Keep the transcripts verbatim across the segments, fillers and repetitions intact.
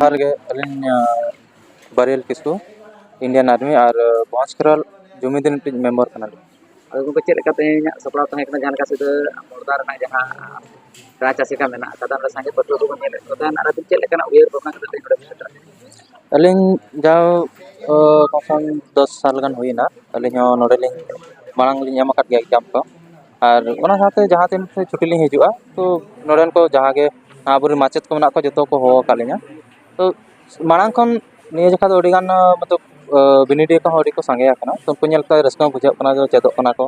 ᱡᱚᱦᱟᱨ ᱜᱮ, ᱟᱹᱞᱤᱧ, ᱟᱸ, ᱵᱟᱨᱤᱭᱟᱞ ᱠᱤᱥᱠᱩ, ᱤᱱᱰᱤᱭᱟᱱ ᱟᱨᱢᱤ ᱟᱨ, ᱟᱸ, ᱵᱷᱚᱸᱡᱽ ᱠᱷᱮᱨᱣᱟᱞ ᱡᱩᱢᱤᱫᱤᱱ ᱢᱤᱫᱴᱤᱡ ᱢᱮᱢᱵᱟᱨ ᱠᱟᱱᱟᱞᱤᱧ᱾ ᱟᱫᱚ ᱜᱚᱢᱠᱮ, ᱪᱮᱫ ᱞᱮᱠᱟ ᱛᱮᱦᱮᱧᱟᱜ ᱥᱟᱯᱲᱟᱣ ᱛᱟᱦᱮᱸ ᱠᱟᱱᱟ, ᱡᱟᱦᱟᱸ ᱞᱮᱠᱟ ᱥᱤᱫᱷᱟᱹ ᱢᱚᱲᱫᱟ ᱨᱮᱱᱟᱜ ᱡᱟᱦᱟᱸ ᱨᱟᱡᱽ ᱟᱥᱮᱠᱟ ᱢᱮᱱᱟᱜ ᱟᱠᱟᱫᱟ, ᱚᱸᱰᱮ ᱥᱟᱸᱜᱮ ᱯᱟᱹᱴᱷᱩᱣᱟᱹ ᱠᱚᱵᱚᱱ ᱧᱮᱞᱮᱫ ᱠᱚ ᱛᱟᱦᱮᱸᱫ, ᱟᱨ ᱟᱹᱵᱤᱱ ᱪᱮᱫ ᱞᱮᱠᱟᱱᱟᱜ ᱩᱭᱦᱟᱹᱨ ᱵᱷᱟᱵᱽᱱᱟ ᱠᱟᱛᱮ ᱛᱮᱦᱮᱧ ᱚᱸᱰᱮ ᱵᱤᱱ ᱥᱮᱴᱮᱨ ᱞᱮᱱᱟ? ᱟᱹᱞᱤᱧ ᱡᱟᱣ, ᱟᱸ, ᱠᱚᱢ ᱥᱮ ᱠᱚᱢ ᱫᱚᱥ ᱥᱟᱞ ᱜᱟᱱ ᱦᱩᱭᱮᱱᱟ, ᱟᱹᱞᱤᱧ ᱦᱚᱸ ᱱᱚᱰᱮ ᱞᱤᱧ ᱢᱟᱲᱟᱝ ᱞᱤᱧ ᱮᱢ ᱟᱠᱟᱫ ᱜᱮᱭᱟ ᱮᱠᱡᱟᱢ ᱠᱚ, ᱟᱨ ᱚᱱᱟ ᱥᱟᱶᱛᱮ ᱡᱟᱦᱟᱸ ᱛᱤᱱ ᱥᱮ ᱪᱷᱩᱴᱤ ᱞᱤᱧ ᱦᱤᱡᱩᱜᱼᱟ, ᱛᱚ ᱱᱚᱰᱮᱱ ᱠᱚ ᱡᱟᱦᱟᱸ ᱜᱮ ᱟᱵᱚᱨᱮᱱ ᱢᱟᱪᱮᱫ ᱠᱚ ᱢᱮᱱᱟᱜ ᱠᱚᱣᱟ, ᱡᱚᱛᱚ ᱠᱚ ᱦᱚᱦᱚ ᱟᱠᱟᱫ ᱞᱤᱧᱟ᱾ ᱛᱚ ᱢᱟᱲᱟᱝ ᱠᱷᱚᱱ ᱱᱤᱭᱟᱹ ᱡᱚᱠᱷᱟ ᱫᱚ ᱟᱹᱰᱤ ᱜᱟᱱ, ᱢᱚᱛᱞᱚᱵ, ᱟᱸ, ᱵᱤᱱᱤᱰᱤᱭᱟᱹ ᱠᱚᱦᱚᱸ ᱟᱹᱰᱤ ᱠᱚ ᱥᱟᱸᱜᱮ ᱟᱠᱟᱱᱟ, ᱛᱚ ᱩᱱᱠᱩ ᱧᱮᱞ ᱠᱟᱛᱮ ᱨᱟᱹᱥᱠᱟᱹ ᱦᱚᱸ ᱵᱩᱡᱷᱟᱹᱜ ᱠᱟᱱᱟ ᱡᱮ ᱪᱮᱫᱚᱜ ᱠᱟᱱᱟ ᱠᱚ᱾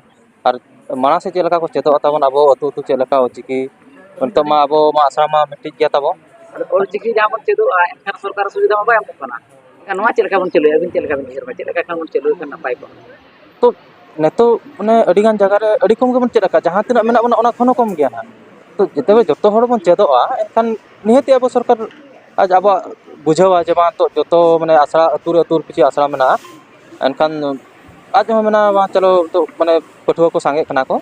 ᱟᱨ ᱢᱟᱲᱟᱝ ᱥᱮᱫ ᱪᱮᱫ ᱞᱮᱠᱟ ᱠᱚ ᱪᱮᱫᱚᱜᱼᱟ ᱛᱟᱵᱚᱱ ᱟᱵᱚ ᱟᱹᱛᱩ ᱟᱹᱛᱩ, ᱪᱮᱫ ᱞᱮᱠᱟ ᱚᱞᱪᱤᱠᱤ, ᱱᱤᱛᱚᱜ ᱢᱟ ᱟᱵᱚ ᱢᱟ ᱟᱥᱲᱟ ᱢᱟ ᱢᱤᱫᱴᱤᱡ ᱜᱮᱭᱟ ᱛᱟᱵᱚ᱾ ᱟᱫᱚ ᱚᱞᱪᱤᱠᱤ ᱡᱟᱦᱟᱸ ᱵᱚᱱ ᱪᱮᱫᱚᱜᱼᱟ, ᱮᱱᱠᱷᱟᱱ ᱥᱚᱨᱠᱟᱨ ᱥᱩᱵᱤᱫᱷᱟ ᱢᱟ ᱵᱟᱭ ᱮᱢᱚᱜ ᱠᱟᱱᱟ᱾ ᱮᱱᱠᱷᱟᱱ ᱱᱚᱣᱟ ᱪᱮᱫ ᱞᱮᱠᱟ ᱵᱚᱱ ᱪᱟᱹᱞᱩᱭᱟ? ᱟᱹᱵᱤᱱ ᱪᱮᱫ ᱞᱮᱠᱟ ᱵᱤᱱ ᱩᱭᱦᱟᱹᱨᱟ? ᱪᱮᱫ ᱞᱮᱠᱟ ᱠᱷᱟᱱ ᱵᱚᱱ ᱪᱟᱹᱞᱩ ᱞᱮᱠᱷᱟᱱ ᱱᱟᱯᱟᱭ ᱠᱚᱜᱼᱟ? ᱛᱚ ᱱᱤᱛᱚᱜ ᱢᱟᱱᱮ ᱟᱹᱰᱤ ᱜᱟᱱ ᱡᱟᱭᱜᱟ ᱨᱮ ᱟᱹᱰᱤ ᱠᱚᱢ ᱜᱮᱵᱚᱱ ᱪᱮᱫ ᱟᱠᱟᱫ, ᱡᱟᱦᱟᱸ ᱛᱤᱱᱟᱹᱜ ᱢᱮᱱᱟᱜ ᱵᱚᱱᱟ ᱚᱱᱟ ᱠᱷᱚᱱ ᱦᱚᱸ ᱠᱚᱢ ᱜᱮᱭᱟ ᱱᱟᱦᱟᱜ᱾ ᱛᱚ ᱡᱚᱛᱚ, ᱡᱚᱛᱚ ᱦᱚᱲ ᱵᱚᱱ ᱪᱮᱫᱚᱜᱼᱟ, ᱮᱱᱠᱷᱟᱱ ᱱᱤᱦᱟᱹᱛᱤ ᱟᱵᱚ ᱥᱚᱨᱠᱟᱨ ᱟᱡ ᱟᱵᱚᱣᱟᱜ ᱵᱩᱡᱷᱟᱹᱣᱟ ᱡᱮ ᱵᱟᱝ ᱱᱤᱛᱚᱜ ᱡᱚᱛᱚ ᱢᱟᱱᱮ ᱟᱥᱲᱟ, ᱟᱹᱛᱩ ᱨᱮ, ᱟᱹᱛᱩ ᱨᱮ ᱯᱤᱪᱷᱤ ᱟᱥᱲᱟ ᱢᱮᱱᱟᱜᱼᱟ, ᱮᱱᱠᱷᱟᱱ ᱟᱡ ᱦᱚᱸ ᱢᱮᱱᱟ ᱵᱟᱝ ᱪᱚᱞᱚ ᱱᱤᱛᱚᱜ ᱢᱟᱱᱮ ᱯᱟᱹᱴᱷᱩᱣᱟᱹ ᱠᱚ ᱥᱟᱸᱜᱮᱜ ᱠᱟᱱᱟ ᱠᱚ᱾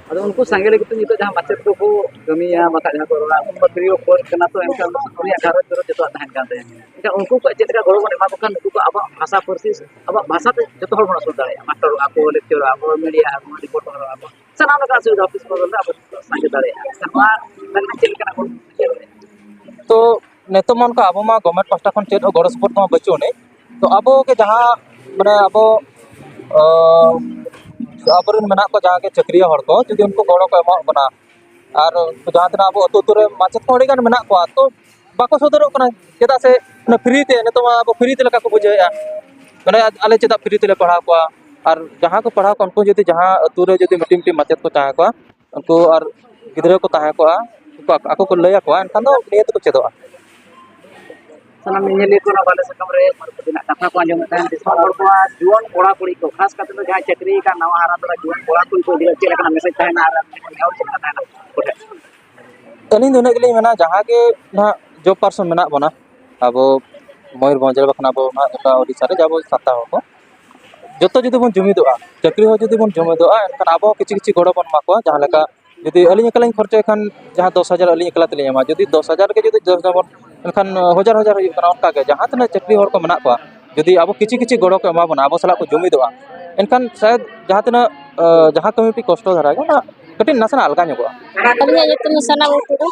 ᱟᱫᱚ ᱩᱱᱠᱩ ᱥᱟᱸᱜᱮ ᱞᱟᱹᱜᱤᱫ ᱛᱮ ᱱᱤᱛᱚᱜ ᱡᱟᱦᱟᱸ ᱢᱟᱪᱮᱫ ᱠᱚᱠᱚ ᱠᱟᱹᱢᱤᱭᱟ, ᱵᱟᱠᱷᱟᱡ ᱡᱟᱦᱟᱸ ᱠᱚ ᱨᱚᱲᱟ, ᱩᱱᱠᱩ ᱯᱷᱨᱤ ᱚᱯᱷ ᱠᱚᱥᱴ ᱠᱟᱱᱟ, ᱛᱚ ᱮᱱᱠᱷᱟᱱ ᱩᱱᱤᱭᱟᱜ ᱜᱷᱟᱨᱚᱸᱡᱽ ᱠᱚᱨᱮ ᱡᱚᱛᱚᱣᱟᱜ ᱛᱟᱦᱮᱱ ᱠᱟᱱ ᱛᱟᱭᱟ᱾ ᱮᱱᱠᱷᱟᱱ ᱩᱱᱠᱩ ᱠᱚᱣᱟᱜ ᱪᱮᱫ ᱞᱮᱠᱟ ᱜᱚᱲᱚ ᱵᱚᱱ ᱮᱢᱟ ᱠᱚ ᱠᱷᱟᱱ ᱱᱩᱠᱩ ᱠᱚ ᱟᱵᱚᱣᱟᱜ ᱵᱷᱟᱥᱟ ᱯᱟᱹᱨᱥᱤ, ᱟᱵᱚᱣᱟᱜ ᱵᱷᱟᱥᱟ ᱛᱮ ᱡᱚᱛᱚ ᱦᱚᱲ ᱵᱚᱱ ᱟᱹᱥᱩᱞ ᱫᱟᱲᱮᱭᱟᱜᱼᱟ, ᱢᱟᱥᱴᱟᱨᱚᱜᱼᱟ ᱠᱚ, ᱞᱮᱠᱪᱟᱨᱚᱜᱼᱟ ᱠᱚ, ᱢᱤᱰᱤᱭᱟ ᱟᱵᱚ, ᱨᱤᱯᱳᱨᱴᱟᱨᱚᱜᱼᱟ ᱵᱚᱱ, ᱥᱟᱱᱟᱢ ᱞᱮᱠᱟᱱ ᱥᱩᱵᱤᱫᱷᱟ ᱚᱯᱷᱤᱥ ᱠᱚ ᱵᱚᱞᱮ ᱟᱵᱚ ᱥᱟᱸᱜᱮ ᱫᱟᱲᱮᱭᱟᱜᱼᱟ᱾ ᱮᱱᱠᱷᱟᱱ ᱱᱚᱣᱟ ᱢᱮᱱ ᱪᱮᱫ ᱞᱮᱠᱟᱱᱟᱜ ᱵᱚᱱ ᱵᱩᱡᱷᱟᱹᱣ ᱫᱟᱲᱮᱭᱟᱜᱼᱟ? ᱛᱚ ᱱᱤᱛᱚᱜ ᱢᱟ ᱚᱱᱠᱟ ᱟᱵᱚ ᱢᱟ ᱜᱚᱵᱷᱢᱮᱱᱴ ᱯᱟᱦᱴᱟ ᱠᱷᱚᱱ ᱪᱮᱫ ᱦᱚᱸ ᱜᱚᱲᱚ ᱥᱚᱯᱚᱦᱚᱫ ᱢᱟ ᱵᱟᱹᱪᱩᱜ ᱟᱹᱱᱤᱡ᱾ ᱛᱚ ᱟᱵᱚ ᱜᱮ ᱡᱟᱦᱟᱸ ᱢᱟᱱᱮ ᱟᱵᱚ, ᱟᱸ, ᱟᱵᱚᱨᱮᱱ ᱢᱮᱱᱟᱜ ᱠᱚ ᱡᱟᱦᱟᱸ ᱜᱮ ᱪᱟᱹᱠᱨᱤᱭᱟᱹ ᱦᱚᱲ ᱠᱚ, ᱡᱩᱫᱤ ᱩᱱᱠᱩ ᱜᱚᱲᱚ ᱠᱚ ᱮᱢᱟᱣᱟᱜ ᱵᱚᱱᱟ, ᱟᱨ ᱡᱟᱦᱟᱸ ᱛᱤᱱᱟᱹᱜ ᱟᱵᱚ ᱟᱹᱛᱩ ᱟᱹᱛᱩ ᱨᱮ ᱢᱟᱪᱮᱫ ᱠᱚ ᱟᱹᱰᱤ ᱜᱟᱱ ᱢᱮᱱᱟᱜ ᱠᱚᱣᱟ, ᱛᱚ ᱵᱟᱠᱚ ᱥᱚᱫᱚᱨᱚᱜ ᱠᱟᱱᱟ᱾ ᱪᱮᱫᱟᱜ ᱥᱮ ᱚᱱᱟ ᱯᱷᱨᱤ ᱛᱮ, ᱱᱤᱛᱚᱜ ᱢᱟ ᱟᱵᱚ ᱯᱷᱨᱤ ᱛᱮ ᱞᱮᱠᱟ ᱠᱚ ᱵᱩᱡᱷᱟᱹᱣᱮᱫᱼᱟ, ᱢᱟᱱᱮ ᱟᱞᱮ ᱪᱮᱫᱟᱜ ᱯᱷᱨᱤ ᱛᱮᱞᱮ ᱯᱟᱲᱦᱟᱣ ᱠᱚᱣᱟ? ᱟᱨ ᱡᱟᱦᱟᱸ ᱠᱚ ᱯᱟᱲᱦᱟᱣ ᱠᱚᱣᱟ, ᱩᱱᱠᱩ ᱡᱩᱫᱤ ᱡᱟᱦᱟᱸ ᱟᱹᱛᱩ ᱨᱮ ᱡᱩᱫᱤ ᱢᱤᱫᱴᱤᱱ ᱢᱤᱫᱴᱤᱱ ᱢᱟᱪᱮᱫ ᱠᱚ ᱛᱟᱦᱮᱸ ᱠᱚᱜᱼᱟ, ᱩᱱᱠᱩ ᱟᱨ ᱜᱤᱫᱽᱨᱟᱹ ᱠᱚ ᱛᱟᱦᱮᱸ ᱠᱚᱜᱼᱟ, ᱟᱠᱚ ᱠᱚ ᱞᱟᱹᱭ ᱟᱠᱚᱣᱟ, ᱮᱱᱠᱷᱟᱱ ᱫᱚ ᱱᱤᱭᱟᱹ ᱛᱮᱠᱚ ᱪᱮᱫᱚᱜᱼᱟ᱾ ᱥᱟᱱᱟᱢ ᱧᱮᱧᱮᱞᱤᱭᱟᱹ ᱠᱚ ᱚᱱᱟ ᱵᱟᱞᱮ ᱥᱟᱠᱟᱢ ᱨᱮ ᱢᱟᱨᱮ ᱠᱚ ᱛᱤᱱᱟᱹᱜ ᱠᱟᱛᱷᱟ ᱠᱚ ᱟᱸᱡᱚᱢᱮᱫ ᱛᱟᱦᱮᱸᱫ, ᱫᱤᱥᱚᱢ ᱦᱚᱲ ᱠᱚᱣᱟᱜ ᱡᱩᱣᱟᱹᱱ ᱠᱚᱲᱟ ᱠᱩᱲᱤ ᱠᱚ, ᱠᱷᱟᱥ ᱠᱟᱛᱮ ᱫᱚ ᱡᱟᱦᱟᱸᱭ ᱪᱟᱹᱠᱨᱤ ᱟᱠᱟᱫ ᱱᱟᱣᱟ ᱦᱟᱨᱟ ᱛᱚᱨᱟ ᱡᱩᱣᱟᱹᱱ ᱠᱚᱲᱟ ᱠᱩᱲᱤ ᱠᱚ ᱤᱫᱤ ᱠᱟᱛᱮ ᱪᱮᱫ ᱞᱮᱠᱟᱱᱟᱜ ᱢᱮᱥᱮᱡᱽ ᱛᱟᱦᱮᱱᱟ ᱟᱨ ᱟᱯᱮ ᱴᱷᱮᱱ ᱱᱮᱦᱚᱨ ᱪᱮᱫ ᱞᱮᱠᱟ ᱛᱟᱦᱮᱱᱟ ᱟᱯᱮ ᱴᱷᱮᱱ? ᱟᱹᱞᱤᱧ ᱫᱚ ᱤᱱᱟᱹᱜ ᱜᱮᱞᱤᱧ ᱢᱮᱱᱟ, ᱡᱟᱦᱟᱸ ᱜᱮ ᱱᱟᱦᱟᱜ ᱡᱚᱵ ᱯᱟᱨᱥᱚᱱ ᱢᱮᱱᱟᱜ ᱵᱚᱱᱟ, ᱟᱵᱚ ᱢᱚᱭᱩᱨᱵᱷᱚᱸᱡᱽ ᱨᱮ, ᱵᱟᱠᱷᱟᱱ ᱟᱵᱚ ᱱᱟᱦᱟᱜ ᱜᱚᱴᱟ ᱳᱰᱤᱥᱟ ᱨᱮ, ᱡᱮ ᱟᱵᱚ ᱥᱟᱱᱛᱟᱲ ᱦᱚᱲ ᱠᱚ ᱡᱚᱛᱚ ᱡᱩᱫᱤ ᱵᱚᱱ ᱡᱩᱢᱤᱫᱚᱜᱼᱟ, ᱪᱟᱹᱠᱨᱤ ᱦᱚᱸ ᱡᱩᱫᱤ ᱵᱚᱱ ᱡᱩᱢᱤᱫᱚᱜᱼᱟ, ᱮᱱᱠᱷᱟᱱ ᱟᱵᱚ ᱦᱚᱸ ᱠᱤᱪᱷᱩ ᱠᱤᱪᱷᱩ ᱜᱚᱲᱚ ᱵᱚᱱ ᱮᱢᱟ ᱠᱚᱣᱟ᱾ ᱡᱟᱦᱟᱸ ᱞᱮᱠᱟ ᱡᱩᱫᱤ ᱟᱹᱞᱤᱧ ᱮᱠᱞᱟᱧ ᱠᱷᱚᱨᱪᱟᱭ ᱠᱷᱟᱱ, ᱡᱟᱦᱟᱸ ᱫᱚᱥ ᱦᱟᱡᱟᱨ ᱟᱹᱞᱤᱧ ᱮᱠᱞᱟ ᱛᱮᱞᱤᱧ ᱮᱢᱟ, ᱡᱩᱫᱤ ᱫᱚᱥ ᱦᱟᱡᱟᱨ ᱜᱮ ᱡᱩᱫᱤ ᱫᱚᱥ ᱡᱚᱱ ᱵᱚᱱ, ᱮᱱᱠᱷᱟᱱ ᱦᱟᱡᱟᱨ ᱦᱟᱡᱟᱨ ᱦᱩᱭᱩᱜ ᱠᱟᱱᱟ᱾ ᱚᱱᱠᱟ ᱜᱮ ᱡᱟᱦᱟᱸ ᱛᱤᱱᱟᱹᱜ ᱪᱟᱹᱠᱨᱤ ᱦᱚᱲ ᱠᱚ ᱢᱮᱱᱟᱜ ᱠᱚᱣᱟ, ᱡᱩᱫᱤ ᱟᱵᱚ ᱠᱤᱪᱷᱩ ᱠᱤᱪᱷᱩ ᱜᱚᱲᱚ ᱠᱚ ᱮᱢᱟ ᱵᱚᱱᱟ, ᱟᱵᱚ ᱥᱟᱞᱟᱜ ᱠᱚ ᱡᱩᱢᱤᱫᱚᱜᱼᱟ, ᱮᱱᱠᱷᱟᱱ ᱥᱟᱭᱮᱫ ᱡᱟᱦᱟᱸ ᱛᱤᱱᱟᱹᱜ, ᱟᱸ, ᱡᱟᱦᱟᱸ ᱠᱟᱹᱢᱤ ᱯᱮ ᱠᱚᱥᱴᱚ ᱫᱷᱟᱨᱟ ᱜᱮ, ᱚᱱᱟ ᱠᱟᱹᱴᱤᱡ ᱱᱟᱥᱮᱱᱟᱜ ᱟᱞᱜᱟ ᱧᱚᱜᱚᱜᱼᱟ᱾ ᱟᱹᱞᱤᱧᱟᱜ ᱧᱩᱛᱩᱢ ᱫᱚ ᱥᱟᱱᱟ ᱢᱩᱨᱢᱩ,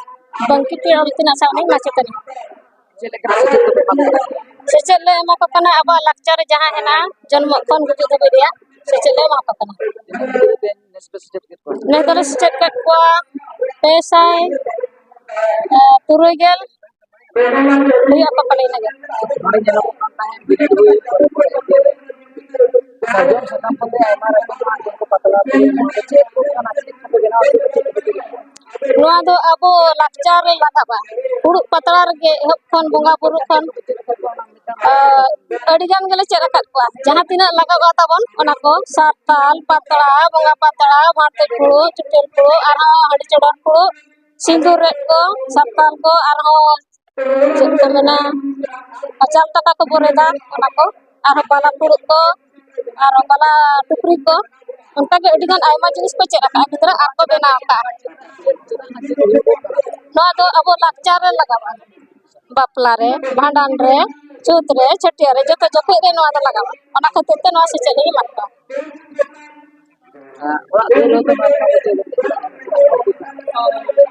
ᱵᱟᱝᱠᱤ ᱯᱮ ᱚᱞ ᱛᱮᱱᱟᱜ ᱥᱟᱶ ᱨᱮᱱ ᱢᱟᱪᱮᱛᱟᱹᱱᱤ᱾ ᱪᱮᱫ ᱞᱮᱠᱟ ᱥᱮᱪᱮᱫ ᱠᱚᱯᱮ ᱮᱢᱟ ᱠᱚ ᱠᱟᱱᱟ? ᱥᱮᱪᱮᱫ ᱞᱮ ᱮᱢᱟ ᱠᱚ ᱠᱟᱱᱟ ᱟᱵᱚᱣᱟᱜ ᱞᱟᱠᱪᱟᱨ ᱨᱮ ᱡᱟᱦᱟᱸ ᱦᱮᱱᱟᱜᱼᱟ, ᱡᱚᱱᱢᱚᱜ ᱠᱷᱚᱱ ᱜᱩᱡᱩᱜ ᱫᱷᱟᱹᱵᱤᱡ ᱨᱮᱭᱟᱜ ᱥᱮᱪᱮᱫ ᱞᱮ ᱮᱢᱟ ᱠᱚ ᱠᱟᱱᱟ᱾ ᱛᱤᱱᱟᱹᱜ ᱜᱤᱫᱽᱨᱟᱹ ᱯᱮ ᱱᱮᱥ ᱯᱮ ᱥᱮᱪᱮᱫ ᱠᱮᱫ ᱠᱚᱣᱟ? ᱱᱮᱥ ᱫᱚᱞᱮ ᱥᱮᱪᱮᱫ ᱠᱮᱫ ᱠᱚᱣᱟ ᱯᱮ ᱥᱟᱭ, ᱮ, ᱛᱩᱨᱩᱭ ᱜᱮᱞ ᱦᱩᱭᱩᱜ ᱟᱠᱚ ᱯᱟᱞᱮ ᱤᱱᱟᱹᱜᱮ᱾ ᱱᱚᱰᱮ ᱧᱮᱞᱚᱜᱚᱜ ᱠᱟᱱ ᱛᱟᱦᱮᱸᱫ ᱵᱤᱨ ᱵᱩᱨᱩ ᱠᱚᱨᱮ ᱠᱚ ᱮᱱᱮᱡ, ᱥᱟᱨᱡᱚᱢ ᱥᱟᱠᱟᱢ ᱠᱚᱛᱮ ᱟᱭᱢᱟ ᱨᱚᱠᱚᱢᱟᱜ ᱡᱮᱢᱚᱱ ᱠᱚ ᱯᱟᱛᱲᱟ ᱠᱚ, ᱱᱚᱣᱟ ᱫᱚ ᱪᱮᱫ ᱠᱚ ᱵᱮᱱᱟᱣᱟ, ᱪᱮᱫ ᱠᱚ ᱪᱮᱫ ᱠᱚ ᱵᱮᱱᱟᱣᱟ? ᱱᱚᱣᱟ ᱫᱚ ᱟᱵᱚ ᱞᱟᱠᱪᱟᱨ ᱨᱮ ᱞᱟᱜᱟᱜᱼᱟ᱾ ᱯᱷᱩᱲᱩᱜ ᱯᱟᱛᱲᱟ ᱨᱮᱜᱮ ᱮᱦᱚᱵ ᱠᱷᱚᱱ ᱵᱚᱸᱜᱟ ᱵᱩᱨᱩ ᱠᱷᱚᱱ, ᱟᱨ ᱟᱹᱰᱤ ᱜᱟᱱ ᱜᱮᱞᱮ ᱪᱮᱫ ᱟᱠᱟᱫ ᱠᱚᱣᱟ᱾ ᱡᱟᱦᱟᱸ ᱛᱤᱱᱟᱹᱜ ᱞᱟᱜᱟᱜᱼᱟ ᱛᱟᱵᱚᱱ, ᱚᱱᱟ ᱠᱚ ᱥᱟᱨᱛᱟᱞ, ᱯᱟᱛᱲᱟ, ᱵᱚᱸᱜᱟ ᱯᱟᱛᱲᱟ, ᱵᱷᱟᱬᱛᱮ ᱯᱷᱩᱲᱩᱜ, ᱪᱩᱴᱟᱹᱨ ᱯᱷᱩᱲᱩᱜ, ᱟᱨᱦᱚᱸ ᱦᱟᱺᱰᱤ ᱪᱚᱰᱚᱨ ᱯᱷᱩᱲᱩᱜ, ᱥᱤᱸᱫᱩᱨ ᱨᱮᱫ ᱠᱚ, ᱥᱟᱨᱛᱟᱞ ᱠᱚ, ᱟᱨᱦᱚᱸ ᱪᱮᱫ ᱠᱚ ᱢᱮᱱᱟ, ᱪᱟᱞ ᱛᱟᱠᱟ ᱠᱚ ᱵᱚᱨᱮᱫᱟ, ᱚᱱᱟ ᱠᱚ, ᱟᱨᱦᱚᱸ ᱵᱟᱞᱟ ᱯᱷᱩᱲᱩᱜ ᱠᱚ, ᱟᱨᱦᱚᱸ ᱵᱟᱞᱟ ᱴᱩᱯᱨᱤ ᱠᱚ, ᱚᱱᱠᱟᱜᱮ ᱟᱹᱰᱤᱜᱟᱱ ᱟᱭᱢᱟ ᱡᱤᱱᱤᱥ ᱠᱚ ᱪᱮᱫ ᱟᱠᱟᱫᱼᱟ ᱜᱤᱫᱽᱨᱟᱹ ᱟᱨ ᱠᱚ ᱵᱮᱱᱟᱣ ᱟᱠᱟᱫᱼᱟ᱾ ᱱᱚᱣᱟ ᱫᱚ ᱟᱵᱚ ᱞᱟᱠᱪᱟᱨ ᱨᱮ ᱞᱟᱜᱟᱜᱼᱟ, ᱵᱟᱯᱞᱟ ᱨᱮ, ᱵᱷᱟᱸᱰᱟᱱ ᱨᱮ, ᱪᱷᱩᱛ ᱨᱮ, ᱪᱷᱟᱹᱴᱭᱟᱹᱨ ᱨᱮ, ᱡᱚᱛᱚ ᱡᱚᱠᱷᱚᱡ ᱨᱮ ᱱᱚᱣᱟ ᱫᱚ ᱞᱟᱜᱟᱜᱼᱟ᱾ ᱚᱱᱟ ᱠᱷᱟᱹᱛᱤᱨ ᱛᱮ ᱱᱚᱣᱟ ᱥᱮᱪᱮᱫ ᱞᱤᱧ ᱮᱢᱟ ᱠᱚᱣᱟ᱾ ᱚᱲᱟᱜ ᱫᱩᱣᱟᱹᱨ ᱨᱮᱦᱚᱸ ᱛᱚ ᱢᱟᱱᱮ ᱟᱵᱚ ᱪᱮᱫ ᱞᱮᱠᱟ?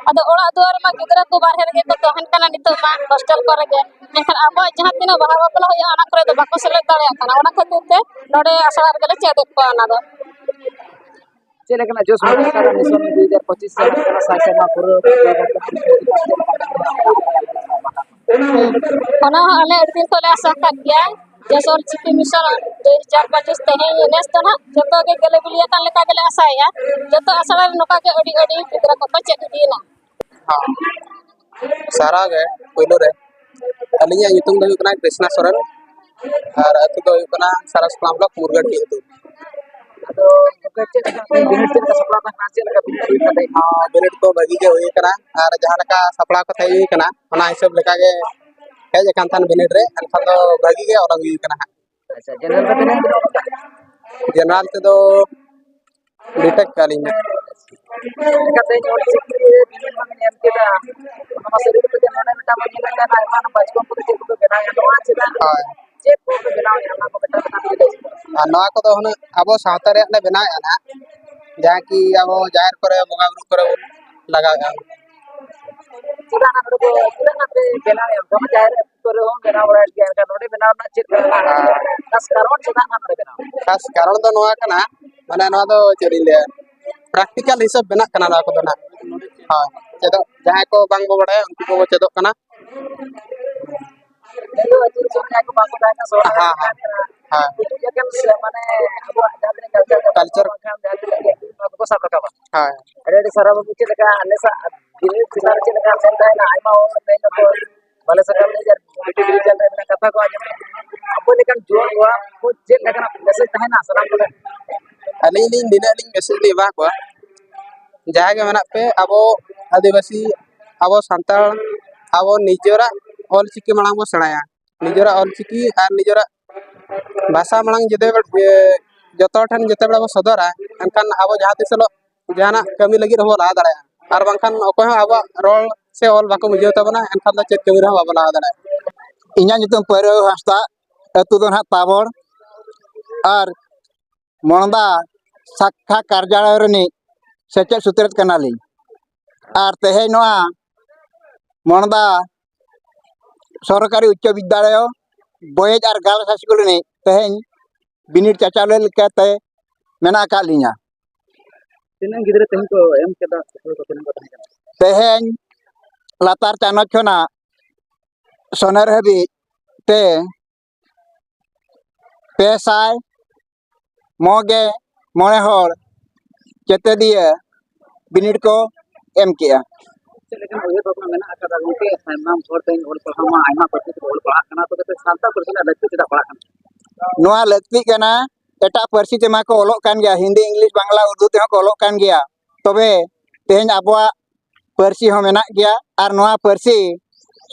ᱟᱫᱚ ᱚᱲᱟᱜ ᱫᱩᱣᱟᱹᱨ ᱨᱮᱢᱟ ᱜᱤᱫᱽᱨᱟᱹ ᱠᱚ ᱵᱟᱨᱦᱮ ᱨᱮᱜᱮ ᱠᱚ ᱛᱟᱦᱮᱱ ᱠᱟᱱᱟ ᱱᱤᱛᱚᱜ ᱢᱟ, ᱦᱳᱥᱴᱮᱞ ᱠᱚᱨᱮ ᱜᱮ᱾ ᱢᱮᱱᱠᱷᱟᱱ ᱟᱵᱚᱣᱟᱜ ᱡᱟᱦᱟᱸ ᱛᱤᱱᱟᱹᱜ ᱵᱟᱦᱟ ᱵᱟᱯᱞᱟ ᱦᱩᱭᱩᱜᱼᱟ, ᱚᱱᱟ ᱠᱚᱨᱮ ᱫᱚ ᱵᱟᱠᱚ ᱥᱮᱞᱮᱫ ᱫᱟᱲᱮᱭᱟᱜ ᱠᱟᱱᱟ᱾ ᱚᱱᱟ ᱠᱷᱟᱹᱛᱤᱨ ᱛᱮ ᱱᱚᱰᱮ ᱟᱥᱲᱟ ᱨᱮᱜᱮ ᱞᱮ ᱪᱮᱫ ᱮᱫ ᱠᱚᱣᱟ ᱚᱱᱟ ᱫᱚ᱾ ᱪᱮᱫ ᱞᱮᱠᱟᱱᱟᱜ ᱡᱳᱥ ᱢᱮᱱᱟᱜ ᱟᱠᱟᱫᱟ ᱱᱤᱥᱚᱱ ᱫᱩ ᱦᱟᱡᱟᱨ ᱯᱚᱸᱪᱤᱥ ᱥᱟᱞ ᱥᱟᱭ ᱥᱮᱨᱢᱟ ᱯᱩᱨᱟᱹᱣ ᱠᱟᱛᱮ? ᱚᱱᱟ ᱦᱚᱸ ᱟᱞᱮ ᱟᱹᱰᱤ ᱫᱤᱱ ᱠᱷᱚᱱ ᱞᱮ ᱟᱥᱟ ᱟᱠᱟᱫ ᱜᱮᱭᱟ᱾ ᱡᱮ ᱚᱞ ᱪᱤᱠᱤ ᱢᱤᱥᱚᱱ ᱫᱩ ᱦᱟᱡᱟᱨ ᱯᱚᱸᱪᱤᱥ ᱛᱮᱦᱮᱧ ᱱᱮᱥ ᱫᱚ ᱱᱟᱦᱟᱜ ᱡᱚᱛᱚ ᱜᱮ ᱜᱮᱞᱮ ᱵᱤᱞᱤ ᱟᱠᱟᱱ ᱞᱮᱠᱟ ᱜᱮᱞᱮ ᱟᱥᱟᱭᱮᱫᱼᱟ᱾ ᱡᱚᱛᱚ ᱟᱥᱲᱟ ᱨᱮ ᱱᱚᱝᱠᱟ ᱜᱮ ᱟᱹᱰᱤ ᱟᱹᱰᱤ ᱜᱤᱫᱽᱨᱟᱹ ᱠᱚᱠᱚ ᱪᱮᱫ ᱤᱫᱤᱭᱮᱱᱟ᱾ ᱦᱚᱸ᱾ ᱥᱟᱨᱦᱟᱣ ᱜᱮ᱾ ᱯᱳᱭᱞᱳ ᱨᱮ ᱟᱹᱞᱤᱧᱟᱜ ᱧᱩᱛᱩᱢ ᱫᱚ ᱦᱩᱭᱩᱜ ᱠᱟᱱᱟ ᱠᱨᱤᱥᱱᱟ ᱥᱚᱨᱮᱱ, ᱟᱨ ᱟᱹᱛᱩ ᱫᱚ ᱦᱩᱭᱩᱜ ᱠᱟᱱᱟ ᱥᱟᱨᱟᱥᱠᱟᱞᱟ ᱵᱞᱚᱠ ᱢᱩᱨᱜᱟᱹᱰᱤ ᱟᱹᱛᱩ᱾ ᱟᱫᱚ ᱜᱚᱢᱠᱮ, ᱪᱮᱫ ᱞᱮᱠᱟ ᱵᱤᱱᱤᱰ, ᱪᱮᱫ ᱞᱮᱠᱟ ᱥᱟᱯᱲᱟᱣ ᱛᱟᱦᱮᱸ ᱠᱟᱱᱟ, ᱪᱮᱫ ᱞᱮᱠᱟ ᱵᱤᱱᱤᱰ ᱦᱩᱭ ᱠᱟᱱᱟ ᱛᱮᱦᱮᱧ? ᱦᱚᱸ, ᱵᱤᱱᱤᱰ ᱠᱚ ᱵᱷᱟᱹᱜᱤ ᱜᱮ ᱦᱩᱭ ᱠᱟᱱᱟ, ᱟᱨ ᱡᱟᱦᱟᱸ ᱞᱮᱠᱟ ᱥᱟᱯᱲᱟᱣ ᱠᱟᱛᱮ ᱦᱩᱭ ᱠᱟᱱᱟ, ᱚᱱᱟ ᱦᱤᱥᱟᱹᱵ ᱞᱮᱠᱟ ᱜᱮ ᱦᱮᱡ ᱟᱠᱟᱱ ᱛᱟᱦᱮᱸᱱ ᱵᱤᱱᱤᱰ ᱨᱮ, ᱮᱱᱠᱷᱟᱱ ᱫᱚ ᱵᱷᱟᱹᱜᱤ ᱜᱮ ᱚᱞ ᱦᱩᱭ ᱠᱟᱱᱟ ᱦᱟᱸᱜ᱾ ᱟᱪᱪᱷᱟ, ᱡᱮᱱᱟᱨᱮᱞ ᱛᱮ ᱛᱤᱱᱟᱹᱜ ᱵᱤᱱ ᱚᱞ ᱠᱟᱜᱼᱟ? ᱡᱮᱱᱟᱨᱮᱞ ᱛᱮᱫᱚ ᱵᱤᱴᱮᱠ ᱠᱟᱜᱼᱟ ᱞᱤᱧ ᱦᱟᱸᱜ᱾ ᱪᱮᱠᱟᱛᱮ ᱚᱞ ᱪᱤᱠᱤ ᱨᱮ ᱵᱤᱱᱤᱰ ᱵᱟᱝ ᱧᱮᱞ ᱠᱮᱫᱟ? ᱚᱱᱟ ᱢᱟ ᱥᱟᱹᱨᱤ ᱠᱟᱛᱷᱟ ᱜᱮ, ᱱᱚᱰᱮ ᱢᱤᱫᱴᱟᱝ ᱵᱚᱱ ᱧᱮᱞᱮᱫ ᱛᱟᱦᱮᱱᱟ, ᱟᱭᱢᱟ ᱵᱟᱪᱠᱚᱢ ᱠᱚᱫᱚ ᱪᱮᱫ ᱠᱚᱠᱚ ᱵᱮᱱᱟᱣᱮᱫᱼᱟ, ᱱᱚᱣᱟ ᱪᱮᱫᱟᱜ? ᱦᱳᱭ᱾ ᱪᱮᱫ ᱠᱚᱯᱮ ᱵᱮᱱᱟᱣᱮᱫᱼᱟ, ᱚᱱᱟ ᱠᱚ ᱢᱤᱫᱴᱟᱝ ᱠᱟᱛᱷᱟ ᱞᱟᱹᱭ ᱵᱮᱱ᱾ ᱟᱨ ᱱᱚᱣᱟ ᱠᱚᱫᱚ ᱦᱩᱱᱟᱹᱝ ᱟᱵᱚ ᱥᱟᱶᱛᱟ ᱨᱮᱭᱟᱜ ᱞᱮ ᱵᱮᱱᱟᱣᱮᱫᱼᱟ ᱱᱟᱦᱟᱜ, ᱡᱟᱦᱟᱸ ᱠᱤ ᱟᱵᱚ ᱡᱟᱦᱮᱨ ᱠᱚᱨᱮ, ᱵᱚᱸᱜᱟ ᱵᱩᱨᱩ ᱠᱚᱨᱮ ᱵᱚᱱ ᱞᱟᱜᱟᱣᱮᱫᱼᱟ᱾ ᱪᱮᱫᱟᱜ ᱱᱟᱦᱟᱜ ᱱᱚᱰᱮ ᱫᱚ, ᱪᱮᱫᱟᱜ ᱱᱟᱦᱟᱜ ᱯᱮ ᱵᱮᱱᱟᱣᱮᱫᱼᱟ? ᱚᱱᱠᱟ ᱢᱟ ᱡᱟᱦᱮᱨ ᱠᱚᱨᱮ ᱦᱚᱸ ᱵᱮᱱᱟᱣ ᱵᱟᱲᱟᱭᱮᱫ ᱜᱮᱭᱟ, ᱮᱱᱠᱷᱟᱱ ᱱᱚᱰᱮ ᱵᱮᱱᱟᱣ ᱨᱮᱱᱟᱜ ᱪᱮᱫ ᱠᱟᱨᱚᱱ? ᱦᱮᱸ᱾ ᱠᱷᱟᱥ ᱠᱟᱨᱚᱱ ᱪᱮᱫᱟᱜ ᱱᱟᱦᱟᱜ ᱱᱚᱰᱮ ᱵᱮᱱᱟᱣ? ᱠᱷᱟᱥ ᱠᱟᱨᱚᱱ ᱫᱚ ᱱᱚᱣᱟ ᱠᱟᱱᱟ, ᱢᱟᱱᱮ ᱱᱚᱣᱟ ᱫᱚ ᱪᱮᱫ ᱤᱧ ᱞᱟᱹᱭᱟ, ᱯᱨᱮᱠᱴᱤᱠᱟᱞ ᱦᱤᱥᱟᱹᱵ ᱵᱮᱱᱟᱜ ᱠᱟᱱᱟ ᱱᱚᱣᱟ ᱠᱚᱫᱚ ᱱᱟᱦᱟᱜ᱾ ᱦᱳᱭ, ᱪᱮᱫᱚᱜ, ᱡᱟᱦᱟᱸᱭ ᱠᱚ ᱵᱟᱝ ᱵᱚ ᱵᱟᱲᱟᱭᱟ ᱩᱱᱠᱩ ᱠᱚᱠᱚ ᱪᱮᱫᱚᱜ ᱠᱟᱱᱟ᱾ ᱦᱮᱸ, ᱦᱮᱸ, ᱦᱮᱸ᱾ ᱢᱟᱱᱮ ᱟᱵᱚᱣᱟᱜ ᱡᱟᱦᱟᱸ ᱛᱤᱱᱟᱹᱜ ᱠᱟᱞᱪᱟᱨ ᱠᱟᱞᱪᱟᱨ᱾ ᱵᱟᱝᱠᱷᱟᱱ ᱡᱟᱦᱟᱸ ᱛᱤᱱᱟᱹᱜ ᱜᱮ ᱱᱚᱣᱟ ᱫᱚᱠᱚ ᱥᱟᱵ ᱨᱟᱠᱟᱵᱟ᱾ ᱦᱳᱭ᱾ ᱟᱹᱰᱤ ᱟᱹᱰᱤ ᱥᱟᱨᱦᱟᱣ ᱵᱟᱹᱵᱩ, ᱪᱮᱫ ᱞᱮᱠᱟ ᱟᱞᱮ ᱥᱟᱜ ᱵᱤᱱᱤᱰ ᱪᱮᱛᱟᱱ ᱨᱮ ᱪᱮᱫ ᱞᱮᱠᱟ ᱢᱮᱱ ᱛᱟᱦᱮᱱᱟ, ᱟᱭᱢᱟ ᱦᱚᱲ ᱢᱮᱱ ᱫᱚᱠᱚ ᱵᱟᱞᱮ ᱥᱟᱠᱟᱢ ᱞᱟᱹᱭ ᱡᱟᱦᱟᱸ ᱵᱤᱴᱤ ᱰᱤᱵᱷᱤᱡᱚᱱ ᱨᱮ ᱢᱮᱱᱟᱜ ᱠᱟᱛᱷᱟ ᱠᱚ ᱟᱸᱡᱚᱢ ᱞᱮᱠᱷᱟᱱ ᱟᱵᱚ ᱞᱮᱠᱟᱱ ᱡᱩᱣᱟᱹᱱ ᱠᱚᱣᱟᱜ ᱠᱚ ᱪᱮᱫ ᱞᱮᱠᱟᱱᱟᱜ ᱢᱮᱥᱮᱡᱽ ᱛᱟᱦᱮᱱᱟ ᱥᱟᱱᱟᱢ ᱠᱚᱴᱷᱮᱱ? ᱟᱹᱞᱤᱧ ᱞᱤᱧ ᱱᱤᱱᱟᱹᱜ ᱞᱤᱧ ᱢᱮᱥᱮᱡᱽ ᱞᱤᱧ ᱮᱢᱟ ᱠᱚᱣᱟ, ᱡᱟᱦᱟᱸᱭ ᱜᱮ ᱢᱮᱱᱟᱜ ᱯᱮ ᱟᱵᱚ ᱟᱹᱫᱤᱵᱟᱹᱥᱤ, ᱟᱵᱚ ᱥᱟᱱᱛᱟᱲ, ᱟᱵᱚ ᱱᱤᱡᱮᱨᱟᱜ ᱚᱞ ᱪᱤᱠᱤ ᱢᱟᱲᱟᱝ ᱵᱚ ᱥᱮᱬᱟᱭᱟ᱾ ᱱᱤᱡᱮᱨᱟᱜ ᱚᱞ ᱪᱤᱠᱤ ᱟᱨ ᱱᱤᱡᱮᱨᱟᱜ ᱵᱷᱟᱥᱟ ᱢᱟᱲᱟᱝ ᱡᱩᱫᱤ ᱵᱚ, ᱤᱭᱟᱹ, ᱡᱚᱛᱚ ᱦᱚᱲ ᱴᱷᱮᱱ ᱡᱮᱛᱮ ᱵᱮᱲᱟ ᱵᱚ ᱥᱚᱫᱚᱨᱟ, ᱮᱱᱠᱷᱟᱱ ᱟᱵᱚ ᱡᱟᱦᱟᱸ ᱛᱤᱥ ᱦᱤᱞᱳᱜ ᱡᱟᱦᱟᱱᱟᱜ ᱠᱟᱹᱢᱤ ᱞᱟᱹᱜᱤᱫ ᱦᱚᱸᱵᱚ ᱞᱟᱦᱟ ᱫᱟᱲᱮᱭᱟᱜᱼᱟ᱾ ᱟᱨ ᱵᱟᱝᱠᱷᱟᱱ ᱚᱠᱚᱭ ᱦᱚᱸ ᱟᱵᱚᱣᱟᱜ ᱨᱚᱲ ᱥᱮ ᱚᱞ ᱵᱟᱠᱚ ᱵᱩᱡᱷᱟᱹᱣ ᱛᱟᱵᱚᱱᱟ, ᱮᱱᱠᱷᱟᱱ ᱫᱚ ᱪᱮᱫ ᱠᱟᱹᱢᱤ ᱨᱮᱦᱚᱸ ᱵᱟᱵᱚ ᱞᱟᱦᱟ ᱫᱟᱲᱮᱭᱟᱜᱼᱟ᱾ ᱤᱧᱟᱹᱜ ᱧᱩᱛᱩᱢ ᱯᱟᱹᱣᱨᱟᱹ ᱦᱟᱸᱥᱫᱟ, ᱟᱹᱛᱩ ᱫᱚ ᱱᱟᱦᱟᱜ ᱛᱟᱵᱚᱲ, ᱟᱨ ᱢᱚᱬᱫᱟ ᱥᱟᱠᱷᱟ ᱠᱟᱨᱡᱟᱞᱚᱭ ᱨᱤᱱᱤᱡ ᱥᱮᱪᱮᱫ ᱥᱩᱛᱨᱮᱫ ᱠᱟᱱᱟᱞᱤᱧ᱾ ᱟᱨ ᱛᱮᱦᱮᱧ ᱱᱚᱣᱟ ᱢᱚᱬᱫᱟ ᱥᱚᱨᱠᱟᱨᱤ ᱩᱪᱪᱚ ᱵᱤᱫᱽᱫᱟᱞᱚᱭ, ᱵᱚᱭᱮᱡᱽ ᱟᱨ ᱜᱟᱨᱞᱥ ᱦᱟᱭ ᱥᱠᱩᱞ ᱨᱤᱱᱤᱡ ᱛᱮᱦᱮᱧ ᱵᱤᱱᱤᱰ ᱪᱟᱪᱟᱞᱟᱣ ᱞᱮᱠᱟᱛᱮ ᱢᱮᱱᱟᱜ ᱟᱠᱟᱫ ᱞᱤᱧᱟ᱾ ᱛᱤᱱᱟᱹᱜ ᱜᱤᱫᱽᱨᱟᱹ ᱛᱮᱦᱮᱧ ᱠᱚ ᱮᱢ ᱠᱮᱫᱟ, ᱯᱟᱹᱴᱷᱩᱣᱟᱹ ᱠᱚ ᱛᱤᱱᱟᱹᱜ ᱠᱚ ᱛᱟᱦᱮᱸ ᱠᱟᱱᱟ? ᱛᱮᱦᱮᱧ ᱞᱟᱛᱟᱨ ᱪᱟᱱᱟᱪ ᱠᱷᱚᱱᱟᱜ ᱥᱚᱱᱮᱨ ᱦᱟᱹᱵᱤᱡ ᱛᱮ ᱯᱮ ᱥᱟᱭ ᱢᱚᱬᱮ ᱜᱮ ᱢᱚᱬᱮ ᱦᱚᱲ ᱪᱮᱛᱮᱫᱤᱭᱟᱹ ᱵᱤᱱᱤᱰ ᱠᱚ ᱮᱢ ᱠᱮᱜᱼᱟ᱾ ᱞᱮᱠᱟᱱ ᱩᱭᱦᱟᱹᱨ ᱵᱷᱟᱵᱽᱱᱟ ᱢᱮᱱᱟᱜ ᱟᱠᱟᱫᱟ ᱜᱚᱢᱠᱮ? ᱥᱟᱱᱟᱢ ᱦᱚᱲ ᱛᱮᱦᱮᱧ ᱚᱞ ᱯᱟᱲᱦᱟᱣ ᱢᱟ ᱟᱭᱢᱟ ᱯᱟᱹᱨᱥᱤ ᱛᱮᱠᱚ ᱚᱞ ᱯᱟᱲᱦᱟᱜ ᱠᱟᱱᱟ, ᱛᱚᱵᱮ ᱛᱮ ᱥᱟᱱᱛᱟᱲ ᱯᱟᱹᱨᱥᱤ ᱨᱮᱱᱟᱜ ᱞᱟᱹᱠᱛᱤ ᱪᱮᱫᱟᱜ ᱯᱟᱲᱟᱜ ᱠᱟᱱᱟ? ᱱᱚᱣᱟ ᱞᱟᱹᱠᱛᱤᱜ ᱠᱟᱱᱟ᱾ ᱮᱴᱟᱜ ᱯᱟᱹᱨᱥᱤ ᱛᱮᱢᱟ ᱠᱚ ᱚᱞᱚᱜ ᱠᱟᱱ ᱜᱮᱭᱟ, ᱦᱤᱱᱫᱤ, ᱤᱝᱞᱤᱥ, ᱵᱟᱝᱞᱟ, ᱩᱨᱫᱩ ᱛᱮᱦᱚᱸ ᱠᱚ ᱚᱞᱚᱜ ᱠᱟᱱ ᱜᱮᱭᱟ᱾ ᱛᱚᱵᱮ ᱛᱮᱦᱮᱧ ᱟᱵᱚᱣᱟᱜ ᱯᱟᱹᱨᱥᱤ ᱦᱚᱸ ᱢᱮᱱᱟᱜ ᱜᱮᱭᱟ, ᱟᱨ ᱱᱚᱣᱟ ᱯᱟᱹᱨᱥᱤ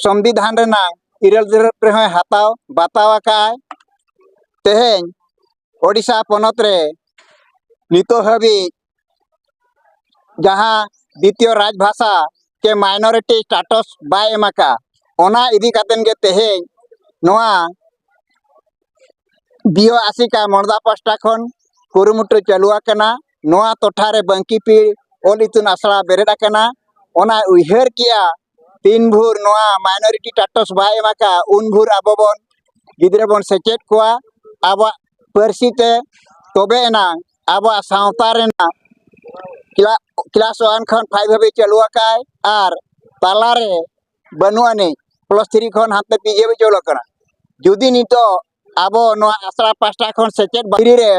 ᱥᱚᱝᱵᱤᱫᱷᱟᱱ ᱨᱮᱱᱟᱜ ᱤᱨᱟᱹᱞ ᱫᱷᱟᱯ ᱨᱮᱦᱚᱸᱭ ᱦᱟᱛᱟᱣ ᱵᱟᱛᱟᱣ ᱟᱠᱟᱫᱼᱟᱭ᱾ ᱛᱮᱦᱮᱧ ᱳᱰᱤᱥᱟ ᱯᱚᱱᱚᱛ ᱨᱮ ᱱᱤᱛᱚᱜ ᱦᱟᱹᱵᱤᱡ ᱡᱟᱦᱟᱸ ᱫᱤᱛᱤᱭᱚ ᱨᱟᱡᱽ ᱵᱷᱟᱥᱟ ᱪᱮ minority status ᱵᱟᱭ ᱮᱢ ᱟᱠᱟᱫᱼᱟ, ᱚᱱᱟ ᱤᱫᱤ ᱠᱟᱛᱮᱱ ᱜᱮ ᱛᱮᱦᱮᱧ ᱱᱚᱣᱟ ᱵᱤᱭᱳ ᱟᱥᱮᱠᱟ ᱢᱚᱲᱫᱟ ᱯᱟᱥᱴᱟ ᱠᱷᱚᱱ ᱠᱩᱨᱩᱢᱩᱴᱩ ᱪᱟᱹᱞᱩ ᱟᱠᱟᱱᱟ᱾ ᱱᱚᱣᱟ ᱴᱚᱴᱷᱟ ᱨᱮ ᱵᱟᱝᱠᱤ ᱯᱤᱲ ᱚᱞ ᱤᱛᱩᱱ ᱟᱥᱲᱟ ᱵᱮᱨᱮᱫ ᱟᱠᱟᱱᱟ᱾ ᱚᱱᱟ ᱩᱭᱦᱟᱹᱨ ᱠᱮᱜᱼᱟ, ᱛᱤᱱ ᱵᱷᱳᱨ ᱱᱚᱣᱟ minority status ᱵᱟᱭ ᱮᱢ ᱟᱠᱟᱫᱼᱟ, ᱩᱱ ᱵᱷᱳᱨ ᱟᱵᱚ ᱵᱚᱱ ᱜᱤᱫᱽᱨᱟᱹ ᱵᱚᱱ ᱥᱮᱪᱮᱫ ᱠᱚᱣᱟ ᱟᱵᱚᱣᱟᱜ ᱯᱟᱹᱨᱥᱤ ᱛᱮ, ᱛᱚᱵᱮ ᱮᱱᱟᱝ ᱟᱵᱚᱣᱟᱜ ᱥᱟᱶᱛᱟ ᱨᱮᱱᱟᱜ ᱠᱞᱟ-, class one ᱠᱷᱚᱱ five ᱦᱟᱹᱵᱤᱡ ᱪᱟᱹᱞᱩ ᱟᱠᱟᱫᱼᱟᱭ, ᱟᱨ ᱛᱟᱞᱟᱨᱮ ᱵᱟᱹᱱᱩᱜ ᱟᱹᱱᱤᱡ, plus three ᱠᱷᱚᱱ ᱦᱟᱱᱛᱮ PG ᱦᱟᱹᱵᱤᱡ ᱪᱟᱹᱞᱩ ᱟᱠᱟᱱᱟ᱾ ᱡᱩᱫᱤ ᱱᱤᱛᱚᱜ ᱟᱵᱚ ᱱᱚᱣᱟ ᱟᱥᱲᱟ ᱯᱟᱥᱴᱟ ᱠᱷᱚᱱ ᱥᱮᱪᱮᱫ ᱵᱟᱹᱭᱨᱤ ᱨᱮ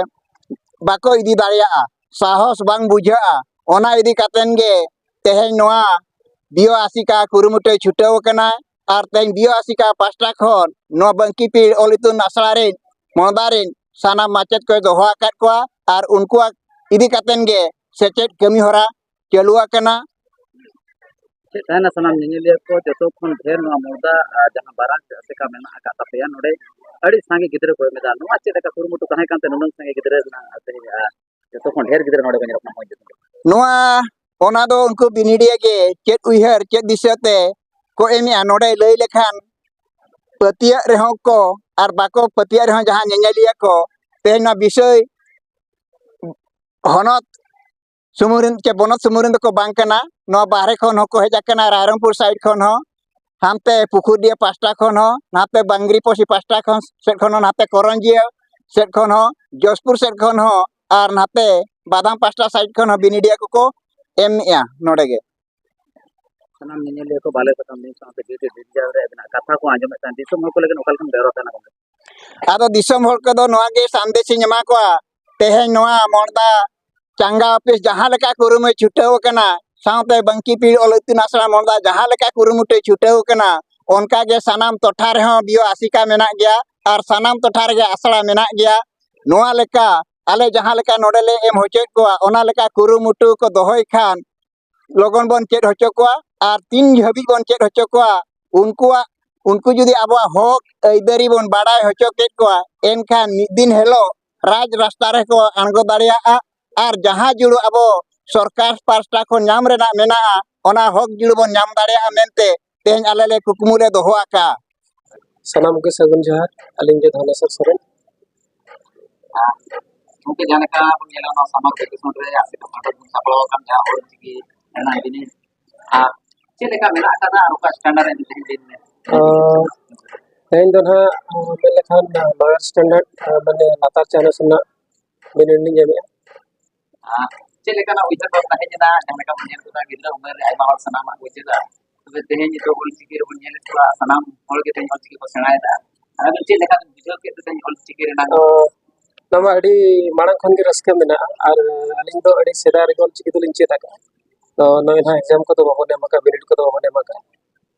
ᱵᱟᱠᱚ ᱤᱫᱤ ᱫᱟᱲᱮᱭᱟᱜᱼᱟ, ᱥᱟᱦᱚᱥ ᱵᱟᱝ ᱵᱩᱡᱷᱟᱹᱜᱼᱟ, ᱚᱱᱟ ᱤᱫᱤ ᱠᱟᱛᱮᱱ ᱜᱮ ᱛᱮᱦᱮᱧ ᱱᱚᱣᱟ ᱵᱤᱭᱳ ᱟᱥᱮᱠᱟ ᱠᱩᱨᱩᱢᱩᱴᱩᱭ ᱪᱷᱩᱴᱟᱹᱣ ᱟᱠᱟᱱᱟ᱾ ᱟᱨ ᱛᱮᱦᱮᱧ ᱵᱤᱭᱳ ᱟᱥᱮᱠᱟ ᱯᱟᱥᱴᱟ ᱠᱷᱚᱱ ᱱᱚᱣᱟ ᱵᱟᱝᱠᱤ ᱯᱤᱲ ᱚᱞ ᱤᱛᱩᱱ ᱟᱥᱲᱟ ᱨᱮᱱ ᱢᱚᱦᱰᱟ ᱨᱮᱱ ᱥᱟᱱᱟᱢ ᱢᱟᱪᱮᱫ ᱠᱚᱭ ᱫᱚᱦᱚ ᱟᱠᱟᱫ ᱠᱚᱣᱟ, ᱟᱨ ᱩᱱᱠᱩᱣᱟᱜ ᱤᱫᱤ ᱠᱟᱛᱮᱱ ᱜᱮ ᱥᱮᱪᱮᱫ ᱠᱟᱹᱢᱤ ᱦᱚᱨᱟ ᱪᱟᱹᱞᱩ ᱟᱠᱟᱱᱟ᱾ ᱪᱮᱫ ᱛᱟᱦᱮᱱᱟ, ᱥᱟᱱᱟᱢ ᱧᱮᱧᱮᱞᱤᱭᱟᱹ ᱠᱚ ᱡᱚᱛᱚ ᱠᱷᱚᱱ ᱰᱷᱮᱨ ᱱᱚᱣᱟ ᱢᱚᱦᱰᱟ, ᱟᱨ ᱡᱟᱦᱟᱸ ᱵᱟᱨᱟᱠ ᱟᱥᱮᱠᱟ ᱢᱮᱱᱟᱜ ᱟᱠᱟᱫ ᱛᱟᱯᱮᱭᱟ, ᱱᱚᱰᱮ ᱟᱹᱰᱤ ᱥᱟᱸᱜᱮ ᱜᱤᱫᱽᱨᱟᱹ ᱠᱚ ᱮᱢ ᱮᱫᱟ᱾ ᱱᱚᱣᱟ ᱪᱮᱫ ᱞᱮᱠᱟ ᱠᱩᱨᱩᱢᱩᱴᱩ ᱛᱟᱦᱮᱸ ᱠᱟᱱᱛᱮ ᱱᱩᱱᱟᱹᱜ ᱥᱟᱸᱜᱮ ᱜᱤᱫᱽᱨᱟᱹ ᱨᱮᱱᱟᱜ ᱛᱮᱦᱮᱧ, ᱟᱨ ᱡᱚᱛᱚ ᱠᱷᱚᱱ ᱰᱷᱮᱨ ᱜᱤᱫᱽᱨᱟᱹ ᱱᱚᱰᱮ ᱠᱚ ᱧᱮᱞᱚᱜ ᱠᱟᱱᱟ ᱢᱚᱡᱽ ᱜᱮ? ᱱᱚᱣᱟ, ᱚᱱᱟ ᱫᱚ ᱩᱱᱠᱩ ᱵᱤᱱᱤᱰᱤᱭᱟᱹ ᱜᱮ ᱪᱮᱫ ᱩᱭᱦᱟᱹᱨ, ᱪᱮᱫ ᱫᱤᱥᱟᱹ ᱛᱮ ᱠᱚ ᱮᱢᱮᱜᱼᱟ᱾ ᱱᱚᱰᱮ ᱞᱟᱹᱭ ᱞᱮᱠᱷᱟᱱ ᱯᱟᱹᱛᱭᱟᱹᱜ ᱨᱮᱦᱚᱸ ᱠᱚ ᱟᱨ ᱵᱟᱠᱚ ᱯᱟᱹᱛᱭᱟᱹᱜ ᱨᱮᱦᱚᱸ ᱡᱟᱦᱟᱸ ᱧᱮᱧᱮᱞᱤᱭᱟᱹ ᱠᱚ ᱛᱮᱦᱮᱧ ᱱᱚᱣᱟ ᱵᱤᱥᱚᱭ ᱦᱚᱱᱚᱛ ᱥᱩᱢᱩᱝ ᱨᱮᱱ ᱪᱮ ᱵᱚᱱᱚᱛ ᱥᱩᱢᱩᱝ ᱨᱮᱱ ᱫᱚᱠᱚ ᱵᱟᱝ ᱠᱟᱱᱟ, ᱱᱚᱣᱟ ᱵᱟᱦᱨᱮ ᱠᱷᱚᱱ ᱦᱚᱸᱠᱚ ᱦᱮᱡ ᱟᱠᱟᱱᱟ, ᱨᱟᱭᱨᱚᱝᱯᱩᱨ side ᱠᱷᱚᱱ ᱦᱚᱸ, ᱦᱟᱱᱛᱮ ᱯᱩᱠᱷᱩᱨᱰᱤᱦᱟᱹ ᱯᱟᱥᱴᱟ ᱠᱷᱚᱱ ᱦᱚᱸ, ᱱᱟᱛᱮ ᱵᱟᱝᱨᱤᱯᱚᱥᱤ ᱯᱟᱥᱴᱟ ᱠᱷᱚᱱ, ᱥᱮᱫ ᱠᱷᱚᱱ ᱦᱚᱸ, ᱱᱟᱛᱮ ᱠᱚᱨᱚᱧᱡᱤᱭᱟᱹ ᱥᱮᱫ ᱠᱷᱚᱱ ᱦᱚᱸ, ᱡᱚᱥᱯᱩᱨ ᱥᱮᱫ ᱠᱷᱚᱱ ᱦᱚᱸ, ᱟᱨ ᱱᱟᱛᱮ ᱵᱟᱫᱟᱢ ᱯᱟᱥᱴᱟ side ᱠᱷᱚᱱ ᱦᱚᱸ ᱵᱤᱱᱤᱰᱤᱭᱟᱹ ᱠᱚᱠᱚ ᱮᱢᱮᱜᱼᱟ ᱱᱚᱰᱮ ᱜᱮ᱾ ᱥᱟᱱᱟᱢ ᱧᱮᱧᱮᱞᱤᱭᱟᱹ ᱠᱚ ᱵᱟᱞᱮ ᱥᱟᱠᱟᱢ ᱢᱤᱫ ᱥᱟᱶᱛᱮ ᱡᱩᱫᱤ ᱰᱤᱡᱤᱴᱟᱞ ᱨᱮ ᱟᱹᱵᱤᱱᱟᱜ ᱠᱟᱛᱷᱟ ᱠᱚ ᱟᱸᱡᱚᱢᱮᱫ ᱠᱷᱟᱱ ᱫᱤᱥᱚᱢ ᱦᱚᱲ ᱠᱚ ᱞᱟᱹᱜᱤᱫ ᱚᱠᱟ ᱞᱮᱠᱟᱱ ᱵᱮᱣᱨᱟ ᱛᱟᱦᱮᱱᱟ ᱜᱚᱢᱠᱮ? ᱟᱫᱚ ᱫᱤᱥᱚᱢ ᱦᱚᱲ ᱠᱚᱫᱚ ᱱᱚᱣᱟ ᱜᱮ ᱥᱟᱸᱫᱮᱥ ᱤᱧ ᱮᱢᱟ ᱠᱚᱣᱟ, ᱛᱮᱦᱮᱧ ᱱᱚᱣᱟ ᱢᱚᱲᱫᱟ ᱪᱟᱸᱜᱟ ᱚᱯᱷᱤᱥ ᱡᱟᱦᱟᱸ ᱞᱮᱠᱟ ᱠᱩᱨᱩᱢᱩᱭ ᱪᱷᱩᱴᱟᱹᱣ ᱟᱠᱟᱱᱟ, ᱥᱟᱶᱛᱮ ᱵᱟᱝᱠᱤ ᱯᱤᱲ ᱚᱞ ᱤᱛᱩᱱ ᱟᱥᱲᱟ ᱢᱚᱦᱰᱟ ᱡᱟᱦᱟᱸ ᱞᱮᱠᱟ ᱠᱩᱨᱩᱢᱩᱴᱩᱭ ᱪᱷᱩᱴᱟᱹᱣ ᱠᱟᱱᱟ, ᱚᱱᱠᱟ ᱜᱮ ᱥᱟᱱᱟᱢ ᱴᱚᱴᱷᱟ ᱨᱮᱦᱚᱸ ᱵᱤᱭᱳ ᱟᱥᱮᱠᱟ ᱢᱮᱱᱟᱜ ᱜᱮᱭᱟ ᱟᱨ ᱥᱟᱱᱟᱢ ᱴᱚᱴᱷᱟ ᱨᱮᱜᱮ ᱟᱥᱲᱟ ᱢᱮᱱᱟᱜ ᱜᱮᱭᱟ᱾ ᱱᱚᱣᱟ ᱞᱮᱠᱟ ᱟᱞᱮ ᱡᱟᱦᱟᱸ ᱞᱮᱠᱟ ᱱᱚᱰᱮ ᱞᱮ ᱮᱢ ᱦᱚᱪᱚᱭᱮᱫ ᱠᱚᱣᱟ, ᱚᱱᱟ ᱞᱮᱠᱟ ᱠᱩᱨᱩᱢᱩᱴᱩ ᱠᱚ ᱫᱚᱦᱚᱭ ᱠᱷᱟᱱ ᱞᱚᱜᱚᱱ ᱵᱚᱱ ᱪᱮᱫ ᱦᱚᱪᱚ ᱠᱚᱣᱟ᱾ ᱟᱨ ᱛᱤᱱ ᱦᱟᱹᱵᱤᱡ ᱵᱚᱱ ᱪᱮᱫ ᱦᱚᱪᱚ ᱠᱚᱣᱟ, ᱩᱱᱠᱩᱣᱟᱜ, ᱩᱱᱠᱩ ᱡᱩᱫᱤ ᱟᱵᱚᱣᱟᱜ ᱦᱚᱠ ᱟᱹᱭᱫᱟᱹᱨᱤ ᱵᱚᱱ ᱵᱟᱰᱟᱭ ᱦᱚᱪᱚ ᱠᱮᱫ ᱠᱚᱣᱟ, ᱮᱱᱠᱷᱟᱱ ᱢᱤᱫ ᱫᱤᱱ ᱦᱤᱞᱳᱜ ᱨᱟᱡᱽ ᱨᱟᱥᱛᱟ ᱨᱮᱠᱚ ᱟᱬᱜᱚ ᱫᱟᱲᱮᱭᱟᱜᱼᱟ᱾ ᱟᱨ ᱡᱟᱦᱟᱸ ᱡᱩᱲᱩ ᱟᱵᱚ ᱥᱚᱨᱠᱟᱨ ᱯᱟᱥᱴᱟ ᱠᱷᱚᱱ ᱧᱟᱢ ᱨᱮᱱᱟᱜ ᱢᱮᱱᱟᱜᱼᱟ, ᱚᱱᱟ ᱦᱚᱠ ᱡᱩᱲᱩ ᱵᱚᱱ ᱧᱟᱢ ᱫᱟᱲᱮᱭᱟᱜᱼᱟ ᱢᱮᱱᱛᱮ ᱛᱮᱦᱮᱧ ᱟᱞᱮ ᱞᱮ ᱠᱩᱠᱢᱩ ᱞᱮ ᱫᱚᱦᱚ ᱟᱠᱟᱫᱼᱟ᱾ ᱥᱟᱱᱟᱢ ᱠᱚᱜᱮ ᱥᱟᱹᱜᱩᱱ ᱡᱚᱦᱟᱨ᱾ ᱟᱹᱞᱤᱧ ᱜᱮ ᱫᱷᱚᱱᱮᱥᱚᱨ ᱥᱚᱨᱮᱱ᱾ ᱟᱨ ᱜᱚᱢᱠᱮ, ᱡᱟᱦᱟᱸ ᱞᱮᱠᱟ ᱵᱚᱱ ᱧᱮᱞᱟ, ᱱᱚᱣᱟ ᱥᱟᱢᱟᱨ ᱵᱷᱮᱠᱮᱥᱚᱱ ᱨᱮ ᱟᱥᱮᱠᱟ ᱯᱟᱦᱴᱟ ᱵᱚᱱ ᱥᱟᱯᱲᱟᱣ ᱟᱠᱟᱱ ᱡᱟᱦᱟᱸ ᱚᱞ ᱪᱤᱠᱤ ᱨᱮᱱᱟᱜ ᱡᱤᱱᱤᱥ, ᱟᱨ ᱪᱮᱫ ᱞᱮᱠᱟ ᱢᱮᱱᱟᱜ ᱟᱠᱟᱫᱟ ᱟᱨ ᱚᱠᱟ ᱥᱴᱮᱱᱰᱟᱨᱰ ᱨᱮ ᱛᱮᱦᱮᱧ ᱫᱤᱱ ᱨᱮ? ᱚ, ᱛᱮᱦᱮᱧ ᱫᱚ ᱱᱟᱦᱟᱜ, ᱚ, ᱢᱮᱱ ᱞᱮᱠᱷᱟᱱ, ᱚ, ᱞᱳᱭᱟᱨ ᱥᱴᱮᱱᱰᱟᱨᱰ, ᱚ, ᱢᱟᱱᱮ ᱞᱟᱛᱟᱨ ᱪᱟᱱᱟᱪ ᱨᱮᱱᱟᱜ ᱵᱤᱱᱤᱰ ᱞᱤᱧ ᱮᱢᱮᱜᱼᱟ᱾ ᱟᱨ ᱪᱮᱫ ᱞᱮᱠᱟᱱᱟᱜ ᱩᱭᱦᱟᱹᱨ ᱵᱷᱟᱵᱽᱱᱟ ᱦᱮᱡ ᱮᱱᱟ? ᱡᱟᱦᱟᱸ ᱞᱮᱠᱟ ᱵᱚᱱ ᱧᱮᱞ ᱠᱮᱫᱟ, ᱜᱤᱫᱽᱨᱟᱹ ᱩᱢᱮᱨ ᱨᱮ ᱟᱭᱢᱟ ᱦᱚᱲ ᱥᱟᱱᱟᱢᱟᱜ ᱠᱚ ᱪᱮᱫᱟ, ᱛᱚᱵᱮ ᱛᱮᱦᱮᱧ ᱱᱤᱛᱚᱜ ᱚᱞ ᱪᱤᱠᱤ ᱨᱮᱵᱚᱱ ᱧᱮᱞᱮᱫ ᱠᱚᱣᱟ, ᱥᱟᱱᱟᱢ ᱦᱚᱲ ᱜᱮ ᱛᱮᱦᱮᱧ ᱚᱞ ᱪᱤᱠᱤ ᱠᱚ ᱥᱮᱬᱟᱭᱮᱫᱟ᱾ ᱟᱫᱚ ᱪᱮᱫ ᱞᱮᱠᱟ ᱵᱤᱱ ᱵᱩᱡᱷᱟᱹᱣ ᱠᱮᱫ ᱛᱮ ᱛᱮᱦᱮᱧ ᱚᱞ ᱪᱤᱠᱤ ᱨᱮᱱᱟᱜ? ᱚ, ᱱᱚᱣᱟ ᱟᱹᱰᱤ ᱢᱟᱲᱟᱝ ᱠᱷᱚᱱ ᱜᱮ ᱨᱟᱹᱥᱠᱟᱹ ᱢᱮᱱᱟᱜᱼᱟ, ᱟᱨ ᱟᱹᱞᱤᱧ ᱫᱚ ᱟᱹᱰᱤ ᱥᱮᱫᱟᱭ ᱨᱮᱜᱮ ᱚᱞ ᱪᱤᱠᱤ ᱫᱚᱞᱤᱧ ᱪᱮᱫ ᱟᱠᱟᱫᱼᱟ᱾ ᱛᱚ ᱱᱚᱜᱼᱚᱭ ᱱᱟᱦᱟᱜ ᱮᱠᱡᱟᱢ ᱠᱚᱫᱚ ᱵᱟᱵᱚᱱ ᱮᱢ ᱟᱠᱟᱫᱼᱟ, ᱵᱤᱱᱤᱰ ᱠᱚᱫᱚ ᱵᱟᱵᱚᱱ ᱮᱢ ᱟᱠᱟᱫᱼᱟ᱾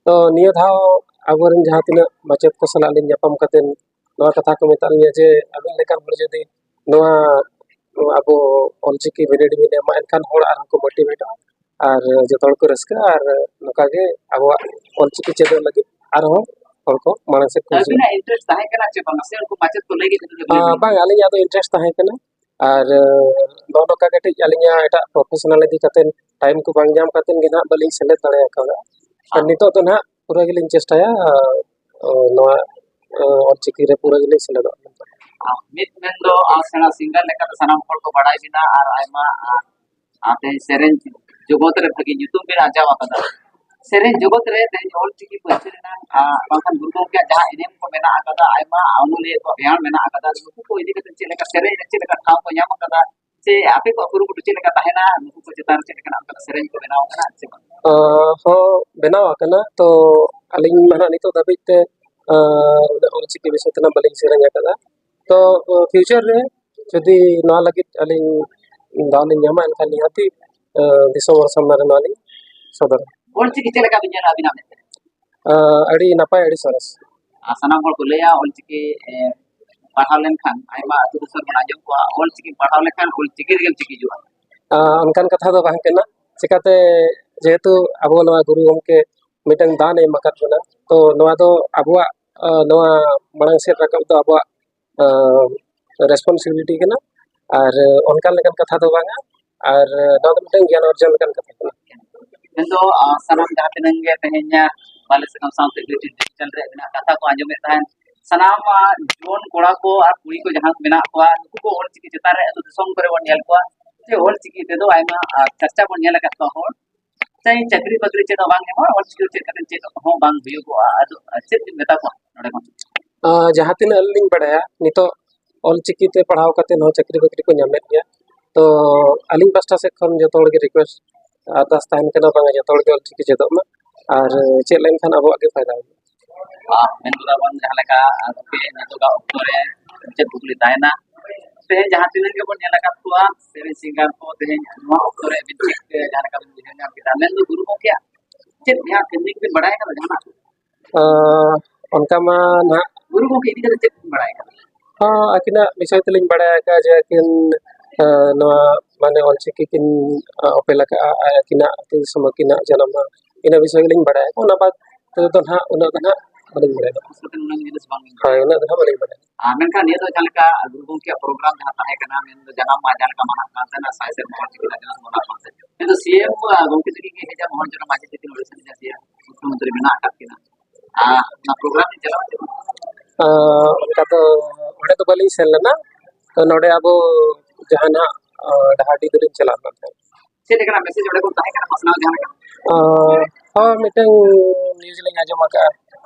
ᱛᱚ ᱱᱤᱭᱟᱹ ᱫᱷᱟᱣ ᱟᱵᱚᱨᱮᱱ ᱡᱟᱦᱟᱸ ᱛᱤᱱᱟᱹᱜ ᱢᱟᱪᱮᱫ ᱠᱚ ᱥᱟᱞᱟᱜ ᱞᱤᱧ ᱧᱟᱯᱟᱢ ᱠᱟᱛᱮᱫ ᱱᱚᱣᱟ ᱠᱟᱛᱷᱟ ᱠᱚ ᱢᱮᱛᱟᱜ ᱞᱤᱧᱟ ᱡᱮ ᱟᱵᱮᱱ ᱞᱮᱠᱟᱱ ᱦᱚᱲ ᱡᱩᱫᱤ ᱱᱚᱣᱟ ᱟᱵᱚ ᱚᱞᱪᱤᱠᱤ ᱵᱤᱱᱤᱰ ᱵᱤᱱ ᱮᱢᱟ, ᱮᱱᱠᱷᱟᱱ ᱦᱚᱲ ᱟᱨᱦᱚᱸ ᱠᱚ ᱢᱳᱴᱤᱵᱷᱮᱴᱚᱜᱼᱟ᱾ ᱟᱨ ᱡᱚᱛᱚ ᱦᱚᱲ ᱠᱚ ᱨᱟᱹᱥᱠᱟᱹᱜᱼᱟ᱾ ᱟᱨ ᱱᱚᱝᱠᱟ ᱜᱮ ᱟᱵᱚᱣᱟᱜ ᱚᱞᱪᱤᱠᱤ ᱪᱮᱫᱚᱜ ᱞᱟᱹᱜᱤᱫ ᱟᱨᱦᱚᱸ ᱦᱚᱲ ᱠᱚ ᱢᱟᱲᱟᱝ ᱥᱮᱫ ᱠᱚ ᱦᱤᱡᱩᱜᱼᱟ᱾ ᱟᱹᱵᱤᱱᱟᱜ ᱤᱱᱴᱟᱨᱮᱥᱴ ᱛᱟᱦᱮᱸ ᱠᱟᱱᱟ ᱪᱮ ᱵᱟᱝᱟ? ᱥᱮ ᱩᱱᱠᱩ ᱢᱟᱪᱮᱫ ᱠᱚ ᱞᱟᱹᱭ ᱠᱮᱫ ᱠᱷᱟᱹᱛᱤᱨ ᱵᱤᱱ ᱟᱸ, ᱵᱟᱝ, ᱟᱹᱞᱤᱧᱟᱜ ᱫᱚ ᱤᱱᱴᱟᱨᱮᱥᱴ ᱛᱟᱦᱮᱸ ᱠᱟᱱᱟ᱾ ᱟᱨ ᱱᱚᱜᱼᱚ ᱱᱚᱝᱠᱟ ᱠᱟᱹᱴᱤᱡ ᱟᱹᱞᱤᱧᱟᱜ ᱮᱴᱟᱜ ᱯᱨᱚᱯᱷᱮᱥᱚᱱᱟᱞ ᱤᱫᱤ ᱠᱟᱛᱮᱫ ᱴᱟᱭᱤᱢ ᱠᱚ ᱵᱟᱝ ᱧᱟᱢ ᱠᱟᱛᱮᱫ ᱜᱮ ᱱᱟᱦᱟᱜ ᱵᱟᱹᱞᱤᱧ ᱥᱮᱞᱮᱫ ᱫᱟᱲᱮ ᱠᱟᱣᱫᱟ᱾ ᱟᱨ ᱱᱤᱛᱚᱜ ᱫᱚ ᱱᱟᱦᱟᱜ ᱯᱩᱨᱟᱹ ᱜᱮᱞᱤᱧ ᱪᱮᱥᱴᱟᱭᱟ, ᱟᱸ, ᱱᱚᱣᱟ, ᱟᱸ, ᱚᱞᱪᱤᱠᱤ ᱨᱮ ᱯᱩᱨᱟᱹ ᱜᱮᱞᱤᱧ ᱥᱮᱞᱮᱫᱚᱜᱼᱟ᱾ ᱟᱨ ᱢᱤᱫ ᱢᱮᱱᱫᱚ, ᱟᱨ ᱥᱮᱬᱟ ᱥᱤᱝᱜᱟᱨ ᱞᱮᱠᱟᱛᱮ ᱥᱟᱱᱟᱢ ᱦᱚᱲ ᱠᱚ ᱵᱟᱲᱟᱭ ᱵᱤᱱᱟ, ᱟᱨ ᱟᱭᱢᱟ, ᱟᱨ, ᱟᱨ ᱛᱮᱦᱮᱧ ᱥᱮᱨᱮᱧ ᱡᱚᱜᱚᱛ ᱨᱮ ᱵᱷᱟᱹᱜᱤ ᱧᱩᱛᱩᱢ ᱵᱤᱱ ᱟᱨᱡᱟᱣ ᱟᱠᱟᱫᱟ᱾ ᱥᱮᱨᱮᱧ ᱡᱚᱜᱚᱛ ᱨᱮ ᱛᱮᱦᱮᱧ ᱚᱞᱪᱤᱠᱤ ᱯᱟᱹᱨᱥᱤ ᱨᱮᱱᱟᱜ, ᱟᱨ ᱵᱟᱝᱠᱷᱟᱱ ᱜᱩᱨᱩ ᱜᱚᱢᱠᱮᱭᱟᱜ ᱡᱟᱦᱟᱸ ᱮᱱᱮᱢ ᱠᱚ ᱢᱮᱱᱟᱜ ᱟᱠᱟᱫᱟ, ᱟᱭᱢᱟ ᱚᱱᱚᱞᱤᱭᱟᱹ ᱠᱚᱣᱟᱜ ᱵᱮᱭᱟᱱ ᱢᱮᱱᱟᱜ ᱟᱠᱟᱫᱟ, ᱱᱩᱠᱩ ᱠᱚ ᱤᱫᱤ ᱠᱟᱛᱮ ᱪᱮᱫ ᱞᱮᱠᱟ ᱥᱮᱨᱮᱧ ᱨᱮ ᱪᱮᱫ ᱞᱮᱠᱟ ᱴᱷᱟᱶ ᱠᱚ ᱧᱟᱢ ᱟᱠᱟᱫᱟ, ᱥᱮ ᱟᱯᱮ ᱠᱚᱣᱟᱜ ᱠᱩᱨᱩᱢᱩᱴᱩ ᱪᱮᱫ ᱞᱮᱠᱟ ᱛᱟᱦᱮᱱᱟ? ᱱᱩᱠᱩ ᱠᱚ ᱪᱮᱛᱟᱱ ᱨᱮ ᱪᱮᱫ ᱞᱮᱠᱟᱱᱟᱜ ᱚᱱᱠᱟᱱᱟᱜ ᱥᱮᱨᱮᱧ ᱠᱚ ᱵᱮᱱᱟᱣ ᱟᱠᱟᱱᱟ ᱥᱮ ᱵᱟᱝ? ᱟᱸ, ᱦᱚᱸ, ᱵᱮᱱᱟᱣ ᱟᱠᱟᱱᱟ᱾ ᱛᱚ ᱟᱹᱞᱤᱧ ᱢᱟ ᱱᱟᱦᱟᱜ ᱱᱤᱛᱚᱜ ᱫᱷᱟᱹᱵᱤᱡ ᱛᱮ, ᱟᱸ, ᱩᱱᱟᱹᱜ ᱚᱞᱪᱤᱠᱤ ᱵᱤᱥᱚᱭ ᱛᱮ ᱱᱟᱜ ᱵᱟᱹᱞᱤᱧ ᱥᱮᱨᱮᱧ ᱟᱠᱟᱫᱟ᱾ ᱛᱚ, ᱯᱷᱤᱭᱩᱪᱟᱨ ᱨᱮ ᱡᱩᱫᱤ ᱱᱚᱣᱟ ᱞᱟᱹᱜᱤᱫ ᱟᱹᱞᱤᱧ ᱫᱟᱣ ᱞᱤᱧ ᱧᱟᱢᱟ, ᱮᱱᱠᱷᱟᱱ ᱱᱤᱦᱟᱹᱛᱤ ᱫᱤᱥᱚᱢ ᱦᱚᱲ ᱥᱟᱢᱱᱟ ᱨᱮ ᱱᱚᱣᱟ ᱞᱤᱧ ᱥᱚᱫᱚᱨᱟ᱾ ᱚᱞᱪᱤᱠᱤ ᱪᱮᱫ ᱞᱮᱠᱟ ᱵᱤᱱ ᱧᱮᱞᱟ ᱟᱹᱵᱤᱱᱟᱜ ᱢᱮᱫ ᱛᱮ? ᱟᱹᱰᱤ ᱱᱟᱯᱟᱭ, ᱟᱹᱰᱤ ᱥᱚᱨᱮᱥ᱾ ᱟᱨ ᱥᱟᱱᱟᱢ ᱦᱚᱲ ᱠᱚ ᱞᱟᱹᱭᱟ ᱚᱞᱪᱤᱠᱤ ᱯᱟᱲᱦᱟᱣ ᱞᱮᱱᱠᱷᱟᱱ, ᱟᱭᱢᱟ ᱟᱹᱛᱩ ᱫᱤᱥᱚᱢ ᱵᱚᱱ ᱟᱸᱡᱚᱢ ᱠᱚᱣᱟ, ᱚᱞᱪᱤᱠᱤ ᱯᱟᱲᱦᱟᱣ ᱞᱮᱠᱷᱟᱱ ᱚᱞᱪᱤᱠᱤ ᱨᱮᱜᱮᱢ ᱪᱤᱠᱤ ᱦᱤᱡᱩᱜᱼᱟ᱾ ᱚᱱᱠᱟᱱ ᱠᱟᱛᱷᱟ ᱫᱚ ᱵᱟᱝ ᱠᱟᱱᱟ᱾ ᱪᱤᱠᱟᱛᱮ, ᱡᱮᱦᱮᱛᱩ ᱟᱵᱚ ᱱᱚᱣᱟ ᱜᱩᱨᱩ ᱜᱚᱢᱠᱮ ᱢᱤᱫᱴᱟᱝ ᱫᱟᱱ ᱮ ᱮᱢ ᱟᱠᱟᱫ ᱵᱚᱱᱟ, ᱛᱚ ᱱᱚᱣᱟ ᱫᱚ ᱟᱵᱚᱣᱟᱜ ᱱᱚᱣᱟ ᱢᱟᱲᱟᱝ ᱥᱮᱫ ᱨᱟᱠᱟᱵ ᱫᱚ ᱟᱵᱚᱣᱟᱜ ᱨᱮᱥᱯᱚᱱᱥᱤᱵᱤᱞᱤᱴᱤ ᱠᱟᱱᱟ᱾ ᱟᱨ ᱚᱱᱠᱟ ᱞᱮᱠᱟᱱ ᱠᱟᱛᱷᱟ ᱫᱚ ᱵᱟᱝᱟ᱾ ᱟᱨ ᱱᱚᱣᱟ ᱫᱚ ᱢᱤᱫᱴᱟᱝ ᱜᱮᱭᱟᱱ ᱚᱨᱡᱚᱱ ᱞᱮᱠᱟᱱ ᱠᱟᱛᱷᱟ ᱠᱟᱱᱟ᱾ ᱢᱮᱱᱫᱚ ᱥᱟᱱᱟᱢ ᱡᱟᱦᱟᱸ ᱛᱤᱱᱟᱹᱜ ᱜᱮ ᱛᱮᱦᱮᱧ ᱵᱟᱞᱮ ᱥᱟᱠᱟᱢ ᱥᱟᱶᱛᱮ ᱰᱤᱡᱤᱴᱟᱞ ᱨᱮ ᱢᱮᱱᱟᱜ ᱠᱟᱛᱷᱟ ᱠᱚ ᱟᱸᱡᱚᱢᱮᱫ ᱛᱟᱦᱮᱸᱫ, ᱥᱟᱱᱟᱢ ᱡᱩᱣᱟᱹᱱ ᱠᱚᱲᱟ ᱠᱚ ᱟᱨ ᱠᱩᱲᱤ ᱠᱚ ᱡᱟᱦᱟᱸ ᱠᱚ ᱢᱮᱱᱟᱜ ᱠᱚᱣᱟ, ᱱᱩᱠᱩ ᱠᱚ ᱚᱞᱪᱤᱠᱤ ᱪᱮᱛᱟᱱ ᱨᱮ ᱟᱹᱛᱩ ᱫᱤᱥᱚᱢ ᱠᱚᱨᱮ ᱵᱚᱱ ᱧᱮᱞ ᱠᱚᱣᱟ ᱡᱮ ᱚᱞᱪᱤᱠᱤ ᱛᱮᱫᱚ ᱟᱭᱢᱟ ᱪᱟᱨᱪᱟ ᱵᱚᱱ ᱧᱮᱞ ᱟᱠᱟᱫ ᱠᱚᱣᱟ ᱦᱚᱲ, ᱪᱟᱹᱠᱨᱤ ᱵᱟᱹᱠᱨᱤ ᱪᱮᱫ ᱦᱚᱸ ᱵᱟᱝ ᱧᱟᱢᱚᱜᱼᱟ, ᱚᱞᱪᱤᱠᱤ ᱪᱮᱫ ᱠᱟᱛᱮ ᱪᱮᱫ ᱦᱚᱸ ᱵᱟᱝ ᱦᱩᱭᱩᱜᱚᱜᱼᱟ᱾ ᱟᱫᱚ ᱪᱮᱫ ᱵᱤᱱ ᱢᱮᱛᱟ ᱠᱚᱣᱟ ᱱᱚᱰᱮ ᱠᱷᱚᱱ? ᱡᱟᱦᱟᱸ ᱛᱤᱱᱟᱹᱜ ᱟᱹᱞᱤᱧ ᱞᱤᱧ ᱵᱟᱲᱟᱭᱟ, ᱱᱤᱛᱚᱜ ᱚᱞᱪᱤᱠᱤ ᱛᱮ ᱯᱟᱲᱦᱟᱣ ᱠᱟᱛᱮ ᱦᱚᱸ ᱪᱟᱹᱠᱨᱤ ᱵᱟᱹᱠᱨᱤ ᱠᱚ ᱧᱟᱢᱮᱫ ᱜᱮᱭᱟ᱾ ᱛᱚ ᱟᱹᱞᱤᱧ ᱯᱟᱥᱴᱟ ᱥᱮᱫ ᱠᱷᱚᱱ ᱡᱚᱛᱚ ᱦᱚᱲ ᱜᱮ ᱨᱤᱠᱩᱭᱮᱥᱴ, ᱟᱨᱫᱟᱥ ᱛᱟᱦᱮᱱ ᱠᱟᱱᱟ, ᱵᱟᱝᱟ ᱡᱚᱛᱚ ᱦᱚᱲ ᱜᱮ ᱚᱞᱪᱤᱠᱤ ᱪᱮᱫᱚᱜ ᱢᱟ, ᱟᱨ ᱪᱮᱫ ᱞᱮᱱᱠᱷᱟᱱ ᱟᱵᱚᱣᱟᱜ ᱜᱮ ᱯᱷᱟᱭᱫᱟ ᱦᱩᱭᱩᱜᱼᱟ᱾ ᱟᱨ ᱢᱮᱱ ᱜᱚᱫᱟ ᱵᱚᱱ ᱡᱟᱦᱟᱸ ᱞᱮᱠᱟ ᱜᱚᱢᱠᱮ ᱱᱤᱛᱚᱜᱟᱜ ᱚᱠᱛᱚ ᱨᱮ ᱪᱮᱫ ᱠᱩᱠᱞᱤ ᱛᱟᱦᱮᱱᱟ? ᱛᱮᱦᱮᱧ ᱡᱟᱦᱟᱸ ᱛᱤᱱᱟᱹᱜ ᱜᱮᱵᱚᱱ ᱧᱮᱞ ᱟᱠᱟᱫ ᱠᱚᱣᱟ ᱥᱮᱨᱮᱧ ᱥᱤᱝᱜᱟᱨ ᱠᱚ, ᱛᱮᱦᱮᱧ ᱱᱚᱣᱟ ᱚᱠᱛᱚ ᱨᱮ ᱟᱹᱵᱤᱱ ᱪᱮᱫ ᱡᱟᱦᱟᱸ ᱞᱮᱠᱟ ᱵᱤᱱ ᱩᱭᱦᱟᱹᱨ ᱧᱟᱢ ᱠᱮᱫᱟ, ᱢᱮᱱᱫᱚ ᱜᱩᱨᱩ ᱜᱚᱢᱠᱮᱭᱟᱜ ᱪᱮᱫ ᱡᱟᱦᱟᱸ ᱴᱮᱠᱱᱤᱠ ᱵᱤᱱ ᱵᱟᱲᱟᱭ ᱠᱟᱫᱟ ᱡᱟᱦᱟᱱᱟᱜ? ᱟᱸ, ᱚᱱᱠᱟ ᱢᱟ ᱱᱟᱦᱟᱜ ᱜᱩᱨᱩ ᱜᱚᱢᱠᱮ ᱤᱫᱤ ᱠᱟᱛᱮ ᱪᱮᱫ ᱵᱤᱱ ᱵᱟᱲᱟᱭ ᱠᱟᱫᱟ? ᱦᱚᱸ, ᱟᱹᱠᱤᱱᱟᱜ ᱵᱤᱥᱚᱭ ᱛᱮᱞᱤᱧ ᱵᱟᱲᱟᱭ ᱟᱠᱟᱫᱼᱟ ᱡᱮ ᱟᱹᱠᱤᱱ, ᱟᱸ, ᱱᱚᱣᱟ ᱢᱟᱱᱮ ᱚᱞᱪᱤᱠᱤ ᱠᱤᱱ, ᱟᱸ, ᱚᱯᱮᱞ ᱟᱠᱟᱫᱼᱟ ᱟᱨ ᱟᱹᱠᱤᱱᱟᱜ ᱟᱹᱛᱩ ᱫᱤᱥᱚᱢ ᱟᱹᱠᱤᱱᱟᱜ ᱡᱟᱱᱟᱢ ᱢᱟᱦᱟ, ᱤᱱᱟᱹ ᱵᱤᱥᱚᱭ ᱜᱮᱞᱤᱧ ᱵᱟᱲᱟᱭᱟ᱾ ᱚᱱᱟ ᱵᱟᱫᱽ ᱛᱮᱫᱚ ᱱᱟᱦᱟᱜ ᱩᱱᱟᱹᱜ ᱫᱚ ᱱᱟᱦᱟᱜ ᱵᱟᱹᱞᱤᱧ ᱵᱟᱲᱟᱭᱟ᱾ ᱠᱷᱟᱥ ᱠᱟᱛᱮ ᱚᱱᱟ ᱡᱤᱱᱤᱥ ᱵᱟᱝ ᱞᱤᱧ ᱦᱳᱭ, ᱩᱱᱟᱹᱜ ᱫᱚ ᱱᱟᱦᱟᱜ ᱵᱟᱹᱞᱤᱧ ᱵᱟᱲᱟᱭᱟ᱾ ᱟᱨ ᱢᱮᱱᱠᱷᱟᱱ ᱱᱤᱭᱟᱹ ᱫᱚ ᱡᱟᱦᱟᱸ ᱞᱮᱠᱟ ᱜᱩᱨᱩ ᱜᱚᱢᱠᱮᱭᱟᱜ ᱯᱨᱳᱜᱨᱟᱢ ᱡᱟᱦᱟᱸ ᱛᱟᱦᱮᱸ ᱠᱟᱱᱟ, ᱢᱮᱱᱫᱚ ᱡᱟᱱᱟᱢ ᱢᱟᱦᱟ ᱡᱟᱦᱟᱸ ᱞᱮᱠᱟ ᱢᱟᱱᱟᱜ ᱠᱟᱱ ᱛᱟᱦᱮᱱᱟ, ᱥᱟᱭ ᱥᱮᱨᱢᱟ ᱚᱞᱪᱤᱠᱤ ᱨᱮᱱᱟᱜ ᱡᱟᱱᱟᱢ ᱢᱟᱦᱟ ᱢᱟᱱᱟᱣ ᱠᱟᱱ ᱛᱟᱦᱮᱸ, ᱢᱮᱱᱫᱚ ᱥᱤ ᱮᱢ ᱜᱚᱢᱠᱮ ᱛᱟᱹᱠᱤᱱ ᱜᱮ ᱦᱮᱡ ᱟᱠᱟᱱᱟ, ᱢᱚᱦᱚᱱ ᱪᱚᱨᱚᱱ ᱢᱟᱹᱡᱷᱤ ᱛᱟᱹᱠᱤᱱ ᱩᱲᱤᱥᱥᱟ ᱨᱮᱱᱟᱜ ᱡᱟᱦᱟᱸ ᱢᱩᱠᱷᱭᱚᱢᱚᱱᱛᱨᱤ ᱢᱮᱱᱟᱜ ᱟᱠᱟᱫ ᱠᱤᱱᱟ᱾ ᱟᱨ ᱚᱱᱟ ᱯᱨᱳᱜᱨᱟᱢ ᱨᱮ ᱪᱟᱞᱟᱣ ᱪᱮ ᱵᱟᱝ? ᱟᱸ, ᱚᱱᱠᱟ ᱫᱚ ᱚᱸᱰᱮ ᱫᱚ ᱵᱟᱹᱞᱤᱧ ᱥᱮᱱ ᱞᱮᱱᱟ᱾ ᱛᱚ ᱱᱚᱰᱮ ᱟᱵᱚ ᱡᱟᱦᱟᱸ ᱱᱟᱦᱟᱜ, ᱟᱸ, ᱰᱟᱦᱟᱨᱰᱤ ᱫᱚᱞᱤᱧ ᱪᱟᱞᱟᱣ ᱞᱮᱱ ᱛᱟᱦᱮᱸᱫ᱾ ᱪᱮᱫ ᱞᱮᱠᱟᱱᱟᱜ ᱢᱮᱥᱮᱡᱽ ᱚᱸᱰᱮ ᱠᱷᱚᱱ ᱛᱟᱦᱮᱸ ᱠᱟᱱᱟ ᱯᱟᱥᱱᱟᱣ ᱡᱟᱦᱟᱸ ᱞᱮᱠᱟ? ᱟᱸ, ᱦᱚᱸ, ᱢᱤᱫᱴᱟᱝ ᱱᱤᱭᱩᱡᱽ ᱞᱤᱧ ᱟᱸᱡᱚᱢ ᱟᱠᱟᱫᱼᱟ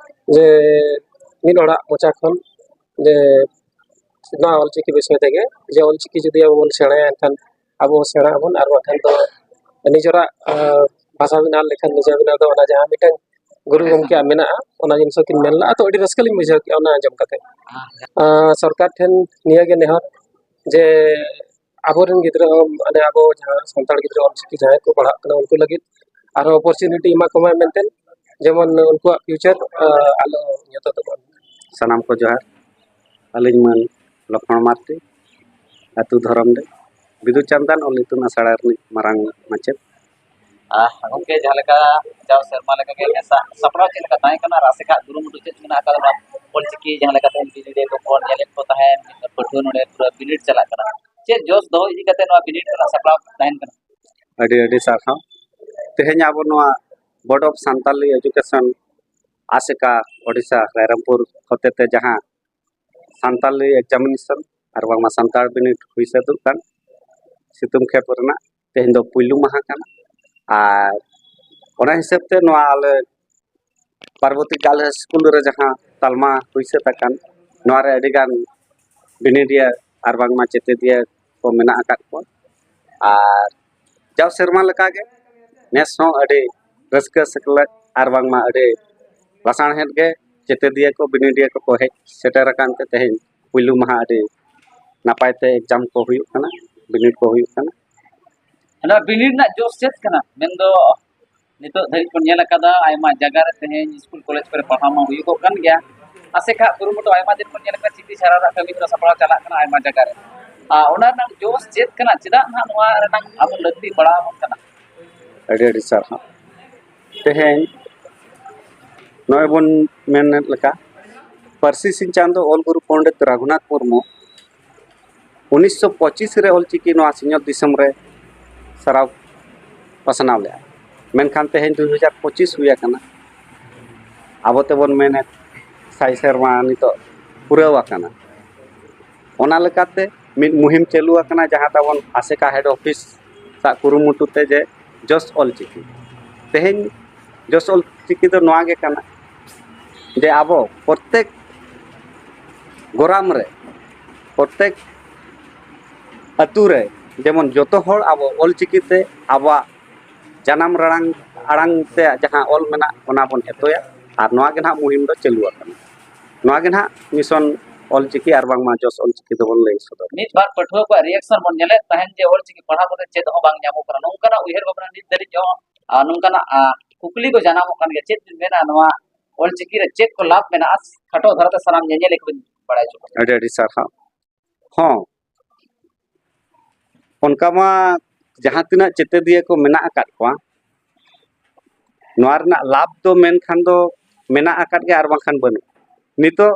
ᱡᱮ ᱢᱤᱫ ᱦᱚᱲᱟᱜ ᱢᱚᱪᱟ ᱠᱷᱚᱱ ᱡᱮ ᱱᱚᱣᱟ ᱚᱞᱪᱤᱠᱤ ᱵᱤᱥᱚᱭ ᱛᱮᱜᱮ, ᱡᱮ ᱚᱞᱪᱤᱠᱤ ᱡᱩᱫᱤ ᱟᱵᱚ ᱵᱚᱱ ᱥᱮᱬᱟᱭᱟ, ᱮᱱᱠᱷᱟᱱ ᱟᱵᱚ ᱦᱚᱸ ᱥᱮᱬᱟᱜ ᱟᱵᱚᱱ, ᱟᱨ ᱵᱟᱝᱠᱷᱟᱱ ᱫᱚ ᱱᱤᱡᱮᱨᱟᱜ, ᱟᱸ, ᱵᱷᱟᱥᱟ ᱵᱮᱱᱟᱣ ᱞᱮᱠᱷᱟᱱ ᱱᱤᱡᱮ ᱵᱮᱱᱟᱣ ᱫᱚ ᱚᱱᱟ ᱡᱟᱦᱟᱸ ᱢᱤᱫᱴᱟᱝ ᱜᱩᱨᱩ ᱜᱚᱢᱠᱮᱭᱟᱜ ᱢᱮᱱᱟᱜᱼᱟ, ᱚᱱᱟ ᱡᱤᱱᱤᱥ ᱦᱚᱸᱠᱤᱱ ᱢᱮᱱ ᱞᱟᱜᱼᱟ᱾ ᱛᱚ ᱟᱹᱰᱤ ᱨᱟᱹᱥᱠᱟᱹ ᱞᱤᱧ ᱵᱩᱡᱷᱟᱹᱣ ᱠᱮᱜᱼᱟ ᱚᱱᱟ ᱟᱸᱡᱚᱢ ᱠᱟᱛᱮ᱾ ᱟᱸ, ᱥᱚᱨᱠᱟᱨ ᱴᱷᱮᱱ ᱱᱤᱭᱟᱹ ᱜᱮ ᱱᱮᱦᱚᱨ ᱡᱮ ᱟᱵᱚᱨᱮᱱ ᱜᱤᱫᱽᱨᱟᱹ ᱦᱚᱸ, ᱢᱟᱱᱮ ᱟᱵᱚ ᱡᱟᱦᱟᱸ ᱥᱟᱱᱛᱟᱲ ᱜᱤᱫᱽᱨᱟᱹ ᱚᱞᱪᱤᱠᱤ ᱡᱟᱦᱟᱸᱭ ᱠᱚ ᱯᱟᱲᱦᱟᱜ ᱠᱟᱱᱟ, ᱩᱱᱠᱩ ᱞᱟᱹᱜᱤᱫ ᱟᱨᱦᱚᱸ ᱚᱯᱚᱨᱪᱩᱱᱤᱴᱤ ᱮᱢᱟ ᱠᱚᱢᱟ ᱢᱮᱱᱛᱮ, ᱡᱮᱢᱚᱱ ᱩᱱᱠᱩᱣᱟᱜ ᱯᱷᱤᱭᱩᱪᱟᱨ ᱟᱞᱚ ᱧᱩᱛᱟᱹᱛᱚᱜ ᱢᱟ᱾ ᱥᱟᱱᱟᱢ ᱠᱚ ᱡᱚᱦᱟᱨ᱾ ᱟᱹᱞᱤᱧ ᱢᱟᱹᱱ ᱞᱚᱠᱷᱢᱚᱬ ᱢᱟᱨᱰᱤ, ᱟᱹᱛᱩ ᱫᱷᱚᱨᱚᱢᱰᱤ, ᱵᱤᱫᱩ ᱪᱟᱸᱫᱟᱱ ᱚᱞ ᱤᱛᱩᱱ ᱟᱥᱲᱟ ᱨᱤᱱᱤᱡ ᱢᱟᱨᱟᱝ ᱢᱟᱪᱮᱫ᱾ ᱟᱨ ᱜᱚᱢᱠᱮ, ᱡᱟᱦᱟᱸ ᱞᱮᱠᱟ ᱡᱟᱣ ᱥᱮᱨᱢᱟ ᱞᱮᱠᱟᱜᱮ ᱱᱮᱥᱟᱜ ᱥᱟᱯᱲᱟᱣ ᱪᱮᱫ ᱞᱮᱠᱟ ᱛᱟᱦᱮᱸ ᱠᱟᱱᱟ ᱟᱨ ᱟᱥᱮᱠᱟᱜ ᱠᱩᱨᱩᱢᱩᱴᱩ ᱪᱮᱫ ᱢᱮᱱᱟᱜ ᱟᱠᱟᱫᱟ ᱱᱚᱣᱟ ᱚᱞᱪᱤᱠᱤ ᱡᱟᱦᱟᱸ ᱞᱮᱠᱟᱛᱮ ᱵᱤᱱᱤᱰ ᱠᱚ ᱧᱮᱞᱮᱫ ᱠᱚ ᱛᱟᱦᱮᱸᱫ, ᱯᱟᱹᱴᱷᱩᱣᱟᱹ ᱱᱚᱰᱮ ᱯᱩᱨᱟᱹ ᱵᱤᱱᱤᱰ ᱪᱟᱞᱟᱜ ᱠᱟᱱᱟ, ᱪᱮᱫ ᱡᱚᱥ ᱫᱚᱦᱚ ᱤᱫᱤ ᱠᱟᱛᱮ ᱱᱚᱣᱟ ᱵᱤᱱᱤᱰ ᱨᱮᱱᱟᱜ ᱥᱟᱯᱲᱟᱣ ᱛᱟᱦᱮᱱ ᱠᱟᱱᱟ? ᱟᱹᱰᱤ ᱟᱹᱰᱤ ᱥᱟᱨᱦᱟᱣ᱾ ᱛᱮᱦᱮᱧ ᱟᱵᱚ ᱱᱚᱣᱟ ᱵᱳᱨᱰ ᱚᱯᱷ ᱥᱟᱱᱛᱟᱞᱤ ᱮᱰᱩᱠᱮᱥᱚᱱ ᱟᱥᱮᱠᱟ ᱳᱰᱤᱥᱟ ᱨᱟᱭᱨᱚᱝᱯᱩᱨ ᱦᱚᱛᱮᱛᱮ ᱡᱟᱦᱟᱸ ᱥᱟᱱᱛᱟᱞᱤ ᱮᱠᱡᱟᱢᱤᱱᱮᱥᱚᱱ ᱟᱨ ᱵᱟᱝᱢᱟ ᱥᱟᱱᱛᱟᱲ ᱵᱤᱱᱤᱰ ᱦᱩᱭ ᱥᱟᱹᱛᱚᱜ ᱠᱟᱱ ᱥᱤᱛᱩᱝ ᱠᱷᱮᱯ ᱨᱮᱱᱟᱜ ᱛᱮᱦᱮᱧ ᱫᱚ ᱯᱩᱭᱞᱩ ᱢᱟᱦᱟ ᱠᱟᱱᱟ᱾ ᱟᱨ ᱚᱱᱟ ᱦᱤᱥᱟᱹᱵ ᱛᱮ ᱱᱚᱣᱟ ᱟᱞᱮ ᱯᱟᱨᱵᱚᱛᱤ ᱜᱟᱨᱞᱥ ᱥᱠᱩᱞ ᱨᱮ ᱡᱟᱦᱟᱸ ᱛᱟᱞᱢᱟ ᱦᱩᱭ ᱥᱟᱹᱛ ᱟᱠᱟᱱ, ᱱᱚᱣᱟ ᱨᱮ ᱟᱹᱰᱤᱜᱟᱱ ᱵᱤᱱᱤᱰᱤᱭᱟᱹ ᱟᱨ ᱵᱟᱝᱢᱟ ᱪᱮᱛᱮᱫᱤᱭᱟᱹ ᱠᱚ ᱢᱮᱱᱟᱜ ᱟᱠᱟᱫ ᱠᱚᱣᱟ᱾ ᱟᱨ ᱡᱟᱣ ᱥᱮᱨᱢᱟ ᱞᱮᱠᱟᱜᱮ ᱱᱮᱥ ᱦᱚᱸ ᱟᱹᱰᱤ ᱨᱟᱹᱥᱠᱟᱹ ᱥᱮᱴᱮᱨ ᱟᱨ ᱵᱟᱝᱢᱟ ᱟᱹᱰᱤ ᱞᱟᱥᱟᱬᱦᱮᱫ ᱜᱮ ᱪᱮᱛᱮᱫᱤᱭᱟᱹ ᱠᱚ, ᱵᱤᱱᱤᱰᱤᱭᱟᱹ ᱠᱚᱠᱚ ᱦᱮᱡ ᱥᱮᱴᱮᱨ ᱟᱠᱟᱱ ᱛᱮ ᱛᱮᱦᱮᱧ ᱯᱩᱭᱞᱩ ᱢᱟᱦᱟ ᱟᱹᱰᱤ ᱱᱟᱯᱟᱭ ᱛᱮ ᱮᱠᱡᱟᱢ ᱠᱚ ᱦᱩᱭᱩᱜ ᱠᱟᱱᱟ, ᱵᱤᱱᱤᱰ ᱠᱚ ᱦᱩᱭᱩᱜ ᱠᱟᱱᱟ᱾ ᱱᱚᱣᱟ ᱵᱤᱱᱤᱰ ᱨᱮᱱᱟᱜ ᱡᱚᱥ ᱪᱮᱫ ᱠᱟᱱᱟ? ᱢᱮᱱᱫᱚ ᱱᱤᱛᱚᱜ ᱫᱷᱟᱹᱨᱤᱡ ᱵᱚᱱ ᱧᱮᱞ ᱟᱠᱟᱫᱟ, ᱟᱭᱢᱟ ᱡᱟᱭᱜᱟ ᱨᱮ ᱛᱮᱦᱮᱧ ᱥᱠᱩᱞ ᱠᱚᱞᱮᱡᱽ ᱠᱚᱨᱮ ᱯᱟᱲᱦᱟᱣ ᱢᱟ ᱦᱩᱭᱩᱜᱚᱜ ᱠᱟᱱ ᱜᱮᱭᱟ᱾ ᱟᱥᱮᱠᱟᱜ ᱠᱩᱨᱩᱢᱩᱴᱩ ᱟᱭᱢᱟ ᱫᱤᱱ ᱵᱚᱱ ᱧᱮᱞ ᱟᱠᱟᱫᱟ, ᱪᱤᱠᱤ ᱥᱟᱨᱟᱣ ᱨᱮᱱᱟᱜ ᱠᱟᱹᱢᱤ ᱦᱚᱨᱟ ᱥᱟᱯᱲᱟᱣ ᱪᱟᱞᱟᱜ ᱠᱟᱱᱟ ᱟᱭᱢᱟ ᱡᱟᱭᱜᱟ ᱨᱮ᱾ ᱟᱨ ᱚᱱᱟ ᱨᱮᱱᱟᱜ ᱡᱚᱥ ᱪᱮᱫ ᱠᱟᱱᱟ? ᱪᱮᱫᱟᱜ ᱱᱟᱦᱟᱜ ᱱᱚᱣᱟ ᱨᱮᱱᱟᱜ ᱟᱵᱚ ᱞᱟᱹᱠᱛᱤ ᱯᱟᱲᱟᱣ ᱟᱵᱚᱱ ᱠᱟᱱᱟ? ᱟᱹᱰᱤ ᱟᱹᱰᱤ ᱥᱟᱨᱦᱟᱣ᱾ ᱛᱮᱦᱮᱧ ᱱᱚᱜᱼᱚᱭ ᱵᱚᱱ ᱢᱮᱱᱮᱫ ᱞᱮᱠᱟ, ᱯᱟᱹᱨᱥᱤ ᱥᱤᱧ ᱪᱟᱸᱫᱚ ᱚᱞ ᱜᱩᱨᱩ ᱯᱚᱱᱰᱤᱛ ᱨᱟᱹᱜᱷᱩᱱᱟᱛᱷ ᱢᱩᱨᱢᱩ ᱩᱱᱤᱥᱥᱚ ᱯᱚᱸᱪᱤᱥ ᱨᱮ ᱚᱞᱪᱤᱠᱤ ᱱᱚᱣᱟ ᱥᱤᱧᱚᱛ ᱫᱤᱥᱚᱢ ᱨᱮ ᱥᱟᱨᱟᱣ ᱯᱟᱥᱱᱟᱣ ᱞᱮᱫᱼᱟ᱾ ᱢᱮᱱᱠᱷᱟᱱ ᱛᱮᱦᱮᱧ ᱫᱩ ᱦᱟᱡᱟᱨ ᱯᱚᱸᱪᱤᱥ ᱦᱩᱭ ᱟᱠᱟᱱᱟ, ᱟᱵᱚ ᱛᱮᱵᱚᱱ ᱢᱮᱱᱮᱫ ᱥᱟᱭ ᱥᱮᱨᱢᱟ ᱱᱤᱛᱚᱜ ᱯᱩᱨᱟᱹᱣ ᱟᱠᱟᱱᱟ᱾ ᱚᱱᱟ ᱞᱮᱠᱟᱛᱮ ᱢᱤᱫ ᱢᱩᱦᱤᱢ ᱪᱟᱹᱞᱩ ᱟᱠᱟᱱᱟ, ᱡᱟᱦᱟᱸ ᱛᱟᱵᱚᱱ ᱟᱥᱮᱠᱟ ᱦᱮᱰ ᱚᱯᱷᱤᱥ ᱟᱜ ᱠᱩᱨᱩᱢᱩᱴᱩ ᱛᱮ ᱡᱮ ᱡᱚᱥ ᱚᱞᱪᱤᱠᱤ᱾ ᱛᱮᱦᱮᱧ ᱡᱚᱥ ᱚᱞᱪᱤᱠᱤ ᱫᱚ ᱱᱚᱣᱟ ᱜᱮ ᱠᱟᱱᱟ ᱡᱮ ᱟᱵᱚ ᱯᱨᱚᱛᱮᱠ ᱜᱚᱨᱟᱢ ᱨᱮ, ᱯᱨᱚᱛᱮᱠ ᱟᱹᱛᱩ ᱨᱮ ᱡᱮᱢᱚᱱ ᱡᱚᱛᱚ ᱦᱚᱲ ᱟᱵᱚ ᱚᱞᱪᱤᱠᱤ ᱛᱮ ᱟᱵᱚᱣᱟᱜ ᱡᱟᱱᱟᱢ ᱟᱲᱟᱝ, ᱟᱲᱟᱝ ᱛᱮ ᱡᱟᱦᱟᱸ ᱚᱞ ᱢᱮᱱᱟᱜ, ᱚᱱᱟ ᱵᱚᱱ ᱮᱛᱚᱭᱟ᱾ ᱟᱨ ᱱᱚᱣᱟ ᱜᱮ ᱱᱟᱦᱟᱜ ᱢᱩᱦᱤᱢ ᱫᱚ ᱪᱟᱹᱞᱩ ᱟᱠᱟᱱᱟ᱾ ᱱᱚᱣᱟ ᱜᱮ ᱱᱟᱦᱟᱜ ᱢᱤᱥᱚᱱ ᱚᱞᱪᱤᱠᱤ ᱟᱨ ᱵᱟᱝᱢᱟ ᱡᱚᱥ ᱚᱞᱪᱤᱠᱤ ᱫᱚᱵᱚᱱ ᱞᱟᱹᱭ ᱥᱚᱫᱚᱨ᱾ ᱢᱤᱫ ᱵᱟᱨ ᱯᱟᱹᱴᱷᱩᱣᱟᱹ ᱠᱚᱣᱟᱜ ᱨᱤᱭᱮᱠᱥᱚᱱ ᱵᱚᱱ ᱧᱮᱞᱮᱫ ᱛᱟᱦᱮᱸᱫ ᱡᱮ ᱚᱞᱪᱤᱠᱤ ᱯᱟᱲᱦᱟᱣ ᱠᱟᱛᱮ ᱪᱮᱫ ᱦᱚᱸ ᱵᱟᱝ ᱧᱟᱢᱚᱜ ᱠᱟᱱᱟ, ᱱᱚᱝᱠᱟᱱᱟᱜ ᱩᱭᱦᱟᱹᱨ ᱵᱷᱟᱵᱽᱱᱟ ᱱᱤᱛ ᱫᱷᱟᱹᱨᱤᱡ ᱦᱚᱸ, ᱟᱨ, ᱱᱚᱝᱠᱟᱱᱟᱜ, ᱟᱨ, ᱠᱩᱠᱞᱤ ᱠᱚ ᱡᱟᱱᱟᱢᱚᱜ ᱠᱟᱱ ᱜᱮᱭᱟ᱾ ᱪᱮᱫ ᱵᱤᱱ ᱢᱮᱱᱟ, ᱱᱚᱣᱟ ᱚᱞᱪᱤᱠᱤ ᱨᱮ ᱪᱮᱫ ᱠᱚ ᱞᱟᱵᱷ ᱢᱮᱱᱟᱜᱼᱟ? ᱠᱷᱟᱴᱚ ᱫᱷᱟᱨᱟᱛᱮ ᱥᱟᱱᱟᱢ ᱧᱮᱧᱮᱞᱤᱭᱟᱹ ᱠᱚᱵᱤᱱ ᱵᱟᱲᱟᱭ ᱦᱚᱪᱚ ᱠᱚᱣᱟ᱾ ᱟᱹᱰᱤ ᱟᱹᱰᱤ ᱥᱟᱨᱦᱟᱣ᱾ ᱦᱚᱸ, ᱚᱱᱠᱟ ᱢᱟ ᱡᱟᱦᱟᱸ ᱛᱤᱱᱟᱹᱜ ᱪᱮᱛᱮᱫᱤᱭᱟᱹ ᱠᱚ ᱢᱮᱱᱟᱜ ᱟᱠᱟᱫ ᱠᱚᱣᱟ, ᱱᱚᱣᱟ ᱨᱮᱱᱟᱜ ᱞᱟᱵᱷ ᱫᱚ ᱢᱮᱱᱠᱷᱟᱱ ᱫᱚ ᱢᱮᱱᱟᱜ ᱟᱠᱟᱫ ᱜᱮᱭᱟ ᱟᱨ ᱵᱟᱝᱠᱷᱟᱱ ᱵᱟᱹᱱᱩᱜ᱾ ᱱᱤᱛᱚᱜ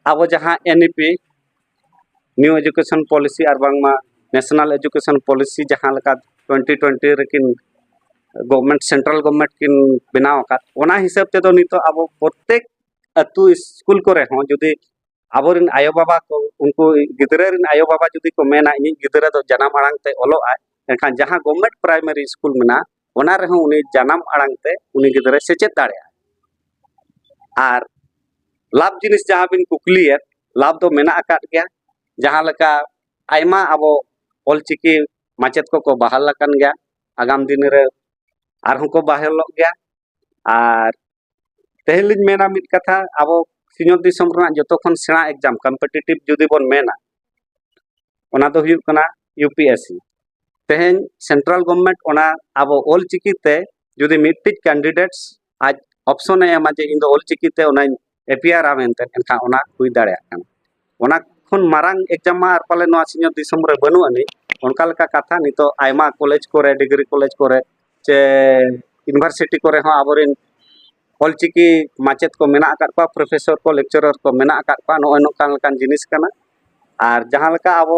ᱟᱵᱚ ᱡᱟᱦᱟᱸ N E P, new education policy ᱟᱨ ᱵᱟᱝᱢᱟ ᱱᱮᱥᱱᱟᱞ ᱮᱡᱩᱠᱮᱥᱚᱱ ᱯᱚᱞᱤᱥᱤ ᱡᱟᱦᱟᱸ ᱞᱮᱠᱟ ᱴᱩᱭᱮᱱᱴᱤ ᱴᱩᱭᱮᱱᱴᱤ ᱨᱮᱠᱤᱱ ᱜᱚᱵᱷᱢᱮᱱᱴ, ᱥᱮᱱᱴᱨᱟᱞ ᱜᱚᱵᱷᱢᱮᱱᱴ ᱠᱤᱱ ᱵᱮᱱᱟᱣ ᱟᱠᱟᱫ, ᱚᱱᱟ ᱦᱤᱥᱟᱹᱵ ᱛᱮᱫᱚ ᱱᱤᱛᱚᱜ ᱟᱵᱚ ᱯᱨᱚᱛᱮᱠ ᱟᱹᱛᱩ ᱥᱠᱩᱞ ᱠᱚᱨᱮ ᱦᱚᱸ ᱡᱩᱫᱤ ᱟᱵᱚᱨᱮᱱ ᱟᱭᱳᱼᱵᱟᱵᱟ ᱠᱚ, ᱩᱱᱠᱩ ᱜᱤᱫᱽᱨᱟᱹ ᱨᱮᱱ ᱟᱭᱳᱼᱵᱟᱵᱟ ᱡᱩᱫᱤ ᱠᱚ ᱢᱮᱱᱟ, "ᱤᱧᱤᱡ ᱜᱤᱫᱽᱨᱟᱹ ᱫᱚ ᱡᱟᱱᱟᱢ ᱟᱲᱟᱝ ᱛᱮ ᱚᱞᱚᱜ ᱟᱭ", ᱮᱱᱠᱷᱟᱱ ᱡᱟᱦᱟᱸ ᱜᱚᱵᱷᱢᱮᱱᱴ ᱯᱨᱟᱭᱢᱟᱨᱤ ᱥᱠᱩᱞ ᱢᱮᱱᱟᱜᱼᱟ, ᱚᱱᱟ ᱨᱮᱦᱚᱸ ᱩᱱᱤ ᱡᱟᱱᱟᱢ ᱟᱲᱟᱝ ᱛᱮ ᱩᱱᱤ ᱜᱤᱫᱽᱨᱟᱹᱭ ᱥᱮᱪᱮᱫ ᱫᱟᱲᱮᱭᱟᱜᱼᱟ᱾ ᱟᱨ ᱞᱟᱵᱷ ᱡᱤᱱᱤᱥ ᱡᱟᱦᱟᱸ ᱵᱤᱱ ᱠᱩᱠᱞᱤᱭᱮᱫ, ᱞᱟᱵᱷ ᱫᱚ ᱢᱮᱱᱟᱜ ᱟᱠᱟᱫ ᱜᱮᱭᱟ᱾ ᱡᱟᱦᱟᱸ ᱞᱮᱠᱟ ᱟᱭᱢᱟ ᱟᱵᱚ ᱚᱞᱪᱤᱠᱤ ᱢᱟᱪᱮᱫ ᱠᱚᱠᱚ ᱵᱟᱦᱟᱞ ᱟᱠᱟᱱ ᱜᱮᱭᱟ, ᱟᱜᱟᱢ ᱫᱤᱱ ᱨᱮ ᱟᱨᱦᱚᱸ ᱠᱚ ᱵᱟᱦᱟᱞᱚᱜ ᱜᱮᱭᱟ᱾ ᱟᱨ ᱛᱮᱦᱮᱧ ᱞᱤᱧ ᱢᱮᱱᱟ ᱢᱤᱫ ᱠᱟᱛᱷᱟ, ᱟᱵᱚ ᱥᱤᱧᱚᱛ ᱫᱤᱥᱚᱢ ᱨᱮᱱᱟᱜ ᱡᱚᱛᱚ ᱠᱷᱚᱱ ᱥᱮᱬᱟ ᱮᱠᱡᱟᱢ, ᱠᱚᱢᱯᱤᱴᱤᱴᱤᱵᱷ ᱡᱩᱫᱤ ᱵᱚᱱ ᱢᱮᱱᱟ, ᱚᱱᱟ ᱫᱚ ᱦᱩᱭᱩᱜ ᱠᱟᱱᱟ ᱭᱩ ᱯᱤ ᱮᱥ ᱥᱤ᱾ ᱛᱮᱦᱮᱧ ᱥᱮᱱᱴᱨᱟᱞ ᱜᱚᱵᱷᱢᱮᱱᱴ ᱚᱱᱟ ᱟᱵᱚ ᱚᱞᱪᱤᱠᱤ ᱛᱮ ᱡᱩᱫᱤ ᱢᱤᱫᱴᱤᱡ ᱠᱮᱱᱰᱤᱰᱮᱴᱥ ᱟᱡ ᱚᱯᱥᱚᱱᱮ ᱮᱢᱟ ᱡᱮ ᱤᱧ ᱫᱚ ᱚᱞᱪᱤᱠᱤ ᱛᱮ ᱚᱱᱟᱧ ᱮᱯᱤᱭᱟᱨᱟ ᱢᱮᱱᱛᱮ, ᱮᱱᱠᱷᱟᱱ ᱚᱱᱟ ᱦᱩᱭ ᱫᱟᱲᱮᱭᱟᱜ ᱠᱟᱱᱟ᱾ ᱚᱱᱟ ᱠᱷᱚᱱ ᱢᱟᱨᱟᱝ ᱮᱠᱡᱟᱢ ᱢᱟ ᱟᱨ ᱯᱟᱞᱮ ᱱᱚᱣᱟ ᱥᱤᱧᱚᱛ ᱫᱤᱥᱚᱢ ᱨᱮ ᱵᱟᱹᱱᱩᱜ ᱟᱹᱱᱤᱡ᱾ ᱚᱱᱠᱟ ᱞᱮᱠᱟ ᱠᱟᱛᱷᱟ, ᱱᱤᱛᱚᱜ ᱟᱭᱢᱟ ᱠᱚᱞᱮᱡᱽ ᱠᱚᱨᱮ, ᱰᱤᱜᱽᱨᱤ ᱠᱚᱞᱮᱡᱽ ᱠᱚᱨᱮ, ᱪᱮ ᱤᱭᱩᱱᱤᱵᱷᱟᱨᱥᱤᱴᱤ ᱠᱚᱨᱮ ᱦᱚᱸ ᱟᱵᱚᱨᱮᱱ ᱚᱞᱪᱤᱠᱤ ᱢᱟᱪᱮᱫ ᱠᱚ ᱢᱮᱱᱟᱜ ᱟᱠᱟᱫ ᱠᱚᱣᱟ, ᱯᱨᱚᱯᱷᱮᱥᱚᱨ ᱠᱚ, ᱞᱮᱠᱪᱟᱨᱟᱨ ᱠᱚ ᱢᱮᱱᱟᱜ ᱟᱠᱟᱫ ᱠᱚᱣᱟ᱾ ᱱᱚᱜᱼᱚᱭ ᱱᱚᱝᱠᱟᱱ ᱞᱮᱠᱟᱱ ᱡᱤᱱᱤᱥ ᱠᱟᱱᱟ᱾ ᱟᱨ ᱡᱟᱦᱟᱸ ᱞᱮᱠᱟ ᱟᱵᱚ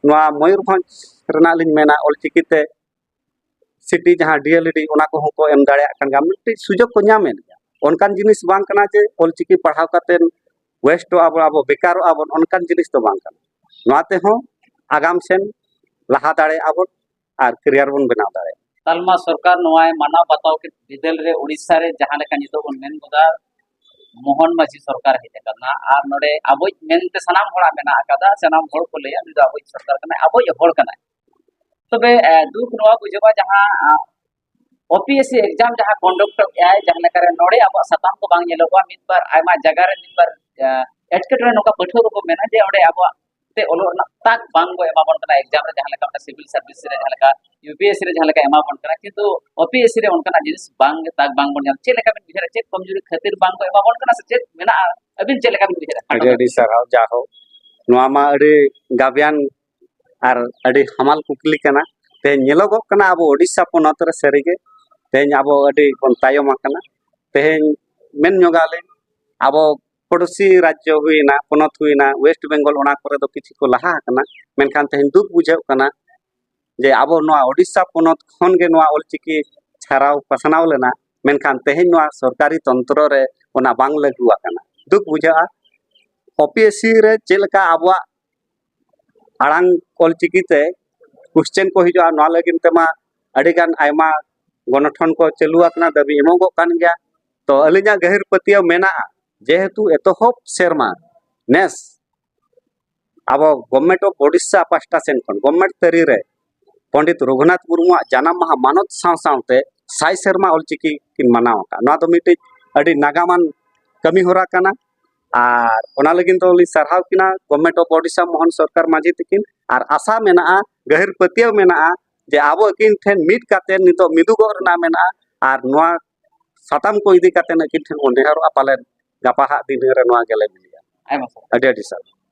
ᱱᱚᱣᱟ ᱢᱚᱭᱩᱨᱵᱷᱚᱸᱡᱽ ᱨᱮᱱᱟᱜ ᱞᱤᱧ ᱢᱮᱱᱟ, ᱚᱞᱪᱤᱠᱤ ᱛᱮ ᱥᱤᱴᱤ ᱡᱟᱦᱟᱸ ᱰᱤ ᱮᱞ ᱤ ᱰᱤ, ᱚᱱᱟ ᱠᱚᱦᱚᱸ ᱠᱚ ᱮᱢ ᱫᱟᱲᱮᱭᱟᱜ ᱠᱟᱱ ᱜᱮᱭᱟ, ᱢᱤᱫᱴᱤᱡ ᱥᱩᱡᱳᱜᱽ ᱠᱚ ᱧᱟᱢᱮᱫ ᱜᱮᱭᱟ᱾ ᱚᱱᱠᱟᱱ ᱡᱤᱱᱤᱥ ᱵᱟᱝ ᱠᱟᱱᱟ ᱡᱮ ᱚᱞᱪᱤᱠᱤ ᱯᱟᱲᱦᱟᱣ ᱠᱟᱛᱮᱫ ᱣᱮᱥᱴᱚᱜᱼᱟ ᱵᱚᱱ, ᱟᱵᱚ ᱵᱮᱠᱟᱨᱚᱜᱼᱟ ᱵᱚᱱ, ᱚᱱᱠᱟᱱ ᱡᱤᱱᱤᱥ ᱫᱚ ᱵᱟᱝ ᱠᱟᱱᱟ᱾ ᱱᱚᱣᱟ ᱛᱮᱦᱚᱸ ᱟᱜᱟᱢ ᱥᱮᱱ ᱞᱟᱦᱟ ᱫᱟᱲᱮᱭᱟᱜᱼᱟ ᱵᱚᱱ ᱟᱨ ᱠᱮᱨᱤᱭᱟᱨ ᱵᱚᱱ ᱵᱮᱱᱟᱣ ᱫᱟᱲᱮᱭᱟᱜᱼᱟ᱾ ᱛᱟᱞᱢᱟ ᱥᱚᱨᱠᱟᱨ ᱱᱚᱣᱟᱭ ᱢᱟᱱᱟᱣ ᱵᱟᱛᱟᱣ ᱠᱮᱫ ᱵᱤᱫᱟᱹᱞ ᱨᱮ ᱩᱲᱤᱥᱥᱟ ᱨᱮ ᱡᱟᱦᱟᱸ ᱞᱮᱠᱟ ᱱᱤᱛᱚᱜ ᱵᱚᱱ ᱢᱮᱱ ᱜᱚᱫᱟ, ᱢᱳᱦᱚᱱ ᱢᱟᱹᱡᱷᱤ ᱥᱚᱨᱠᱟᱨ ᱦᱮᱡ ᱟᱠᱟᱱᱟ, ᱟᱨ ᱱᱚᱰᱮ ᱟᱵᱚᱭᱤᱡ ᱢᱮᱱᱛᱮ ᱥᱟᱱᱟᱢ ᱦᱚᱲᱟᱜ ᱢᱮᱱᱟᱜ ᱟᱠᱟᱫᱟ, ᱥᱟᱱᱟᱢ ᱦᱚᱲ ᱠᱚ ᱞᱟᱹᱭᱟ ᱱᱩᱭ ᱫᱚ ᱟᱵᱚᱭᱤᱡ ᱥᱚᱨᱠᱟᱨ ᱠᱟᱱᱟᱭ, ᱟᱵᱚᱭᱤᱡ ᱦᱚᱲ ᱠᱟᱱᱟᱭ᱾ ᱛᱚᱵᱮ, ᱮ, ᱫᱩᱠ ᱱᱚᱣᱟ ᱵᱩᱡᱷᱟᱹᱜᱼᱟ, ᱡᱟᱦᱟᱸ, ᱟ, ᱳ ᱯᱤ ᱮᱥ ᱥᱤ ᱮᱠᱡᱟᱢ ᱡᱟᱦᱟᱸ ᱠᱚᱱᱰᱟᱠᱴ ᱮᱫ ᱟᱭ, ᱡᱟᱦᱟᱸ ᱞᱮᱠᱟᱨᱮ ᱱᱚᱰᱮ ᱟᱵᱚᱣᱟᱜ ᱥᱟᱛᱟᱢ ᱠᱚ ᱵᱟᱝ ᱧᱮᱞᱚᱜᱚᱜᱼᱟ, ᱢᱤᱫ ᱵᱟᱨ ᱟᱭᱢᱟ ᱡᱟᱭᱜᱟ ᱨᱮ ᱢᱤᱫ ᱵᱟᱨ, ᱟ, ᱮᱴᱠᱮᱴᱚᱬᱮ ᱱᱚᱝᱠᱟ ᱯᱟᱹᱴᱷᱩᱣᱟᱹ ᱠᱚᱠᱚ ᱢᱮᱱᱟ ᱡᱮ ᱚᱸᱰᱮ ᱟᱵᱚᱣᱟᱜ ᱛᱮ ᱚᱞᱚᱜ ᱨᱮᱱᱟᱜ ᱛᱟᱠ ᱵᱟᱝ ᱠᱚ ᱮᱢᱟ ᱵᱚᱱ ᱠᱟᱱᱟ, ᱮᱠᱡᱟᱢ ᱨᱮ ᱡᱟᱦᱟᱸ ᱞᱮᱠᱟ ᱚᱱᱟ ᱥᱤᱵᱤᱞ ᱥᱟᱨᱵᱷᱤᱥ ᱨᱮ ᱡᱟᱦᱟᱸ ᱞᱮᱠᱟ, ᱭᱩ ᱯᱤ ᱮᱥ ᱥᱤ ᱨᱮ ᱡᱟᱦᱟᱸ ᱞᱮᱠᱟ ᱮᱢᱟ ᱵᱚᱱ ᱠᱟᱱᱟ, ᱠᱤᱱᱛᱩ ᱳ ᱯᱤ ᱮᱥ ᱥᱤ ᱨᱮ ᱚᱱᱠᱟᱱᱟᱜ ᱡᱤᱱᱤᱥ ᱵᱟᱝ ᱜᱮ ᱛᱟᱠ ᱵᱟᱝ ᱵᱚᱱ ᱧᱟᱢ᱾ ᱪᱮᱫ ᱞᱮᱠᱟ ᱵᱤᱱ ᱩᱭᱦᱟᱹᱨᱟ, ᱪᱮᱫ ᱠᱚᱢᱡᱩᱨᱤ ᱠᱷᱟᱹᱛᱤᱨ ᱵᱟᱝ ᱠᱚ ᱮᱢᱟ ᱵᱚᱱ ᱠᱟᱱᱟ ᱥᱮ ᱪᱮᱫ ᱢᱮᱱᱟᱜᱼᱟ, ᱟᱹᱵᱤᱱ ᱪᱮᱫ ᱞᱮᱠᱟ ᱵᱤᱱ ᱩᱭᱦᱟᱹᱨᱟ? ᱟᱹᱰᱤ ᱟᱹᱰᱤ ᱥᱟᱨᱦᱟᱣ᱾ ᱡᱟᱭᱦᱳᱠ, ᱱᱚᱣᱟ ᱢᱟ ᱟᱹᱰᱤ ᱜᱟᱵᱮᱭᱟᱱ ᱟᱨ ᱟᱹᱰᱤ ᱦᱟᱢᱟᱞ ᱠᱩᱠᱞᱤ ᱠᱟᱱᱟ᱾ ᱛᱮᱦᱮᱧ ᱧᱮᱞᱚᱜᱚᱜ ᱠᱟᱱᱟ ᱟᱵᱚ ᱳᱰᱤᱥᱟ ᱯᱚᱱᱚᱛ ᱨᱮ ᱥᱟᱹᱨᱤᱜᱮ ᱛᱮᱦᱮᱧ ᱟᱵᱚ ᱟᱹᱰᱤ ᱵᱚᱱ ᱛᱟᱭᱚᱢ ᱟᱠᱟᱱᱟ᱾ ᱛᱮᱦᱮᱧ ᱢᱮᱱ ᱧᱚᱜᱟᱞᱤᱧ, ᱟᱵᱚ ᱯᱚᱲᱚᱥᱤ ᱨᱟᱡᱽᱡᱚ ᱦᱩᱭᱱᱟ, ᱯᱚᱱᱚᱛ ᱦᱩᱭᱱᱟ, ᱳᱭᱮᱥᱴ ᱵᱮᱝᱜᱚᱞ, ᱚᱱᱟ ᱠᱚᱨᱮ ᱫᱚ ᱠᱤᱪᱷᱩ ᱠᱚ ᱞᱟᱦᱟ ᱟᱠᱟᱱᱟ, ᱢᱮᱱᱠᱷᱟᱱ ᱛᱮᱦᱮᱧ ᱫᱩᱠ ᱵᱩᱡᱷᱟᱹᱜ ᱠᱟᱱᱟ ᱡᱮ ᱟᱵᱚ ᱱᱚᱣᱟ ᱳᱰᱤᱥᱟ ᱯᱚᱱᱚᱛ ᱠᱷᱚᱱ ᱜᱮ ᱱᱚᱣᱟ ᱚᱞᱪᱤᱠᱤ ᱪᱷᱟᱨᱟᱣ ᱯᱟᱥᱱᱟᱣ ᱞᱮᱱᱟ, ᱢᱮᱱᱠᱷᱟᱱ ᱛᱮᱦᱮᱧ ᱱᱚᱣᱟ ᱥᱚᱨᱠᱟᱨᱤ ᱛᱚᱱᱛᱨᱚ ᱨᱮ ᱚᱱᱟ ᱵᱟᱝ ᱞᱟᱹᱜᱩ ᱟᱠᱟᱱᱟ᱾ ᱫᱩᱠ ᱵᱩᱡᱷᱟᱹᱜᱼᱟ᱾ ᱳ ᱯᱤ ᱮᱥ ᱥᱤ ᱨᱮ ᱪᱮᱫ ᱞᱮᱠᱟ ᱟᱵᱚᱣᱟᱜ ᱟᱲᱟᱝ ᱚᱞᱪᱤᱠᱤ ᱛᱮ ᱠᱚᱥᱪᱮᱱ ᱠᱚ ᱦᱤᱡᱩᱜᱼᱟ, ᱱᱚᱣᱟ ᱞᱟᱹᱜᱤᱫ ᱛᱮᱢᱟ ᱟᱹᱰᱤᱜᱟᱱ ᱟᱭᱢᱟ ᱜᱚᱱᱚᱴᱷᱚᱱ ᱠᱚ ᱪᱟᱹᱞᱩ ᱟᱠᱟᱱᱟ, ᱫᱟᱹᱵᱤ ᱮᱢᱚᱜᱚᱜ ᱠᱟᱱ ᱜᱮᱭᱟ᱾ ᱛᱚ ᱟᱹᱞᱤᱧᱟᱜ ᱜᱟᱹᱦᱤᱨ ᱯᱟᱹᱛᱭᱟᱹᱣ ᱢᱮᱱᱟᱜᱼᱟ, ᱡᱮᱦᱮᱛᱩ ᱮᱛᱚᱦᱚᱵ ᱥᱮᱨᱢᱟ ᱱᱮᱥ ᱟᱵᱚ ᱜᱚᱵᱷᱢᱮᱱᱴ ᱚᱯᱷ ᱳᱰᱤᱥᱟ ᱯᱟᱦᱴᱟ ᱥᱮᱱ ᱠᱷᱚᱱ ᱜᱚᱵᱷᱢᱮᱱᱴ ᱛᱟᱹᱨᱤ ᱨᱮ ᱯᱚᱱᱰᱤᱛ ᱨᱚᱜᱷᱩᱱᱟᱛᱷ ᱢᱩᱨᱢᱩᱣᱟᱜ ᱡᱟᱱᱟᱢ ᱢᱟᱦᱟ ᱢᱟᱱᱚᱛ ᱥᱟᱶ ᱥᱟᱶᱛᱮ ᱥᱟᱭ ᱥᱮᱨᱢᱟ ᱚᱞᱪᱤᱠᱤ ᱠᱤᱱ ᱢᱟᱱᱟᱣ ᱟᱠᱟᱫ᱾ ᱱᱚᱣᱟ ᱫᱚ ᱢᱤᱫᱴᱤᱡ ᱟᱹᱰᱤ ᱱᱟᱜᱟᱢᱟᱱ ᱠᱟᱹᱢᱤ ᱦᱚᱨᱟ ᱠᱟᱱᱟ᱾ ᱟᱨ ᱚᱱᱟ ᱞᱟᱹᱜᱤᱫ ᱫᱚ ᱞᱤᱧ ᱥᱟᱨᱦᱟᱣ ᱠᱤᱱᱟ ᱜᱚᱵᱷᱢᱮᱱᱴ ᱚᱯᱷ ᱳᱰᱤᱥᱟ ᱢᱳᱦᱚᱱ ᱥᱚᱨᱠᱟᱨ ᱢᱟᱹᱡᱷᱤ ᱛᱟᱹᱠᱤᱱ᱾ ᱟᱨ ᱟᱥᱟ ᱢᱮᱱᱟᱜᱼᱟ, ᱜᱟᱹᱦᱤᱨ ᱯᱟᱹᱛᱭᱟᱹᱣ ᱢᱮᱱᱟᱜᱼᱟ ᱡᱮ ᱟᱵᱚ ᱟᱹᱠᱤᱱ ᱴᱷᱮᱱ ᱢᱤᱫ ᱠᱟᱛᱮ ᱱᱤᱛᱚᱜ ᱢᱤᱫᱩᱜᱚᱜ ᱨᱮᱱᱟᱜ ᱢᱮᱱᱟᱜᱼᱟ᱾ ᱟᱨ ᱱᱚᱣᱟ ᱥᱟᱛᱟᱢ ᱠᱚ ᱤᱫᱤ ᱠᱟᱛᱮ ᱟᱹᱠᱤᱱ ᱴᱷᱮᱱ ᱵᱚᱱ ᱱᱮᱦᱚᱨᱚᱜᱼᱟ, ᱯᱟᱞᱮᱱ ᱜᱟᱯᱟ ᱦᱟᱜ ᱫᱤᱱ ᱨᱮ ᱱᱚᱣᱟ ᱜᱮᱞᱮ ᱢᱤᱞᱤᱜᱼᱟ᱾ ᱟᱭᱢᱟ ᱥᱟᱨᱦᱟᱣ᱾ ᱟᱹᱰᱤ ᱟᱹᱰᱤ ᱥᱟᱨᱦᱟᱣ᱾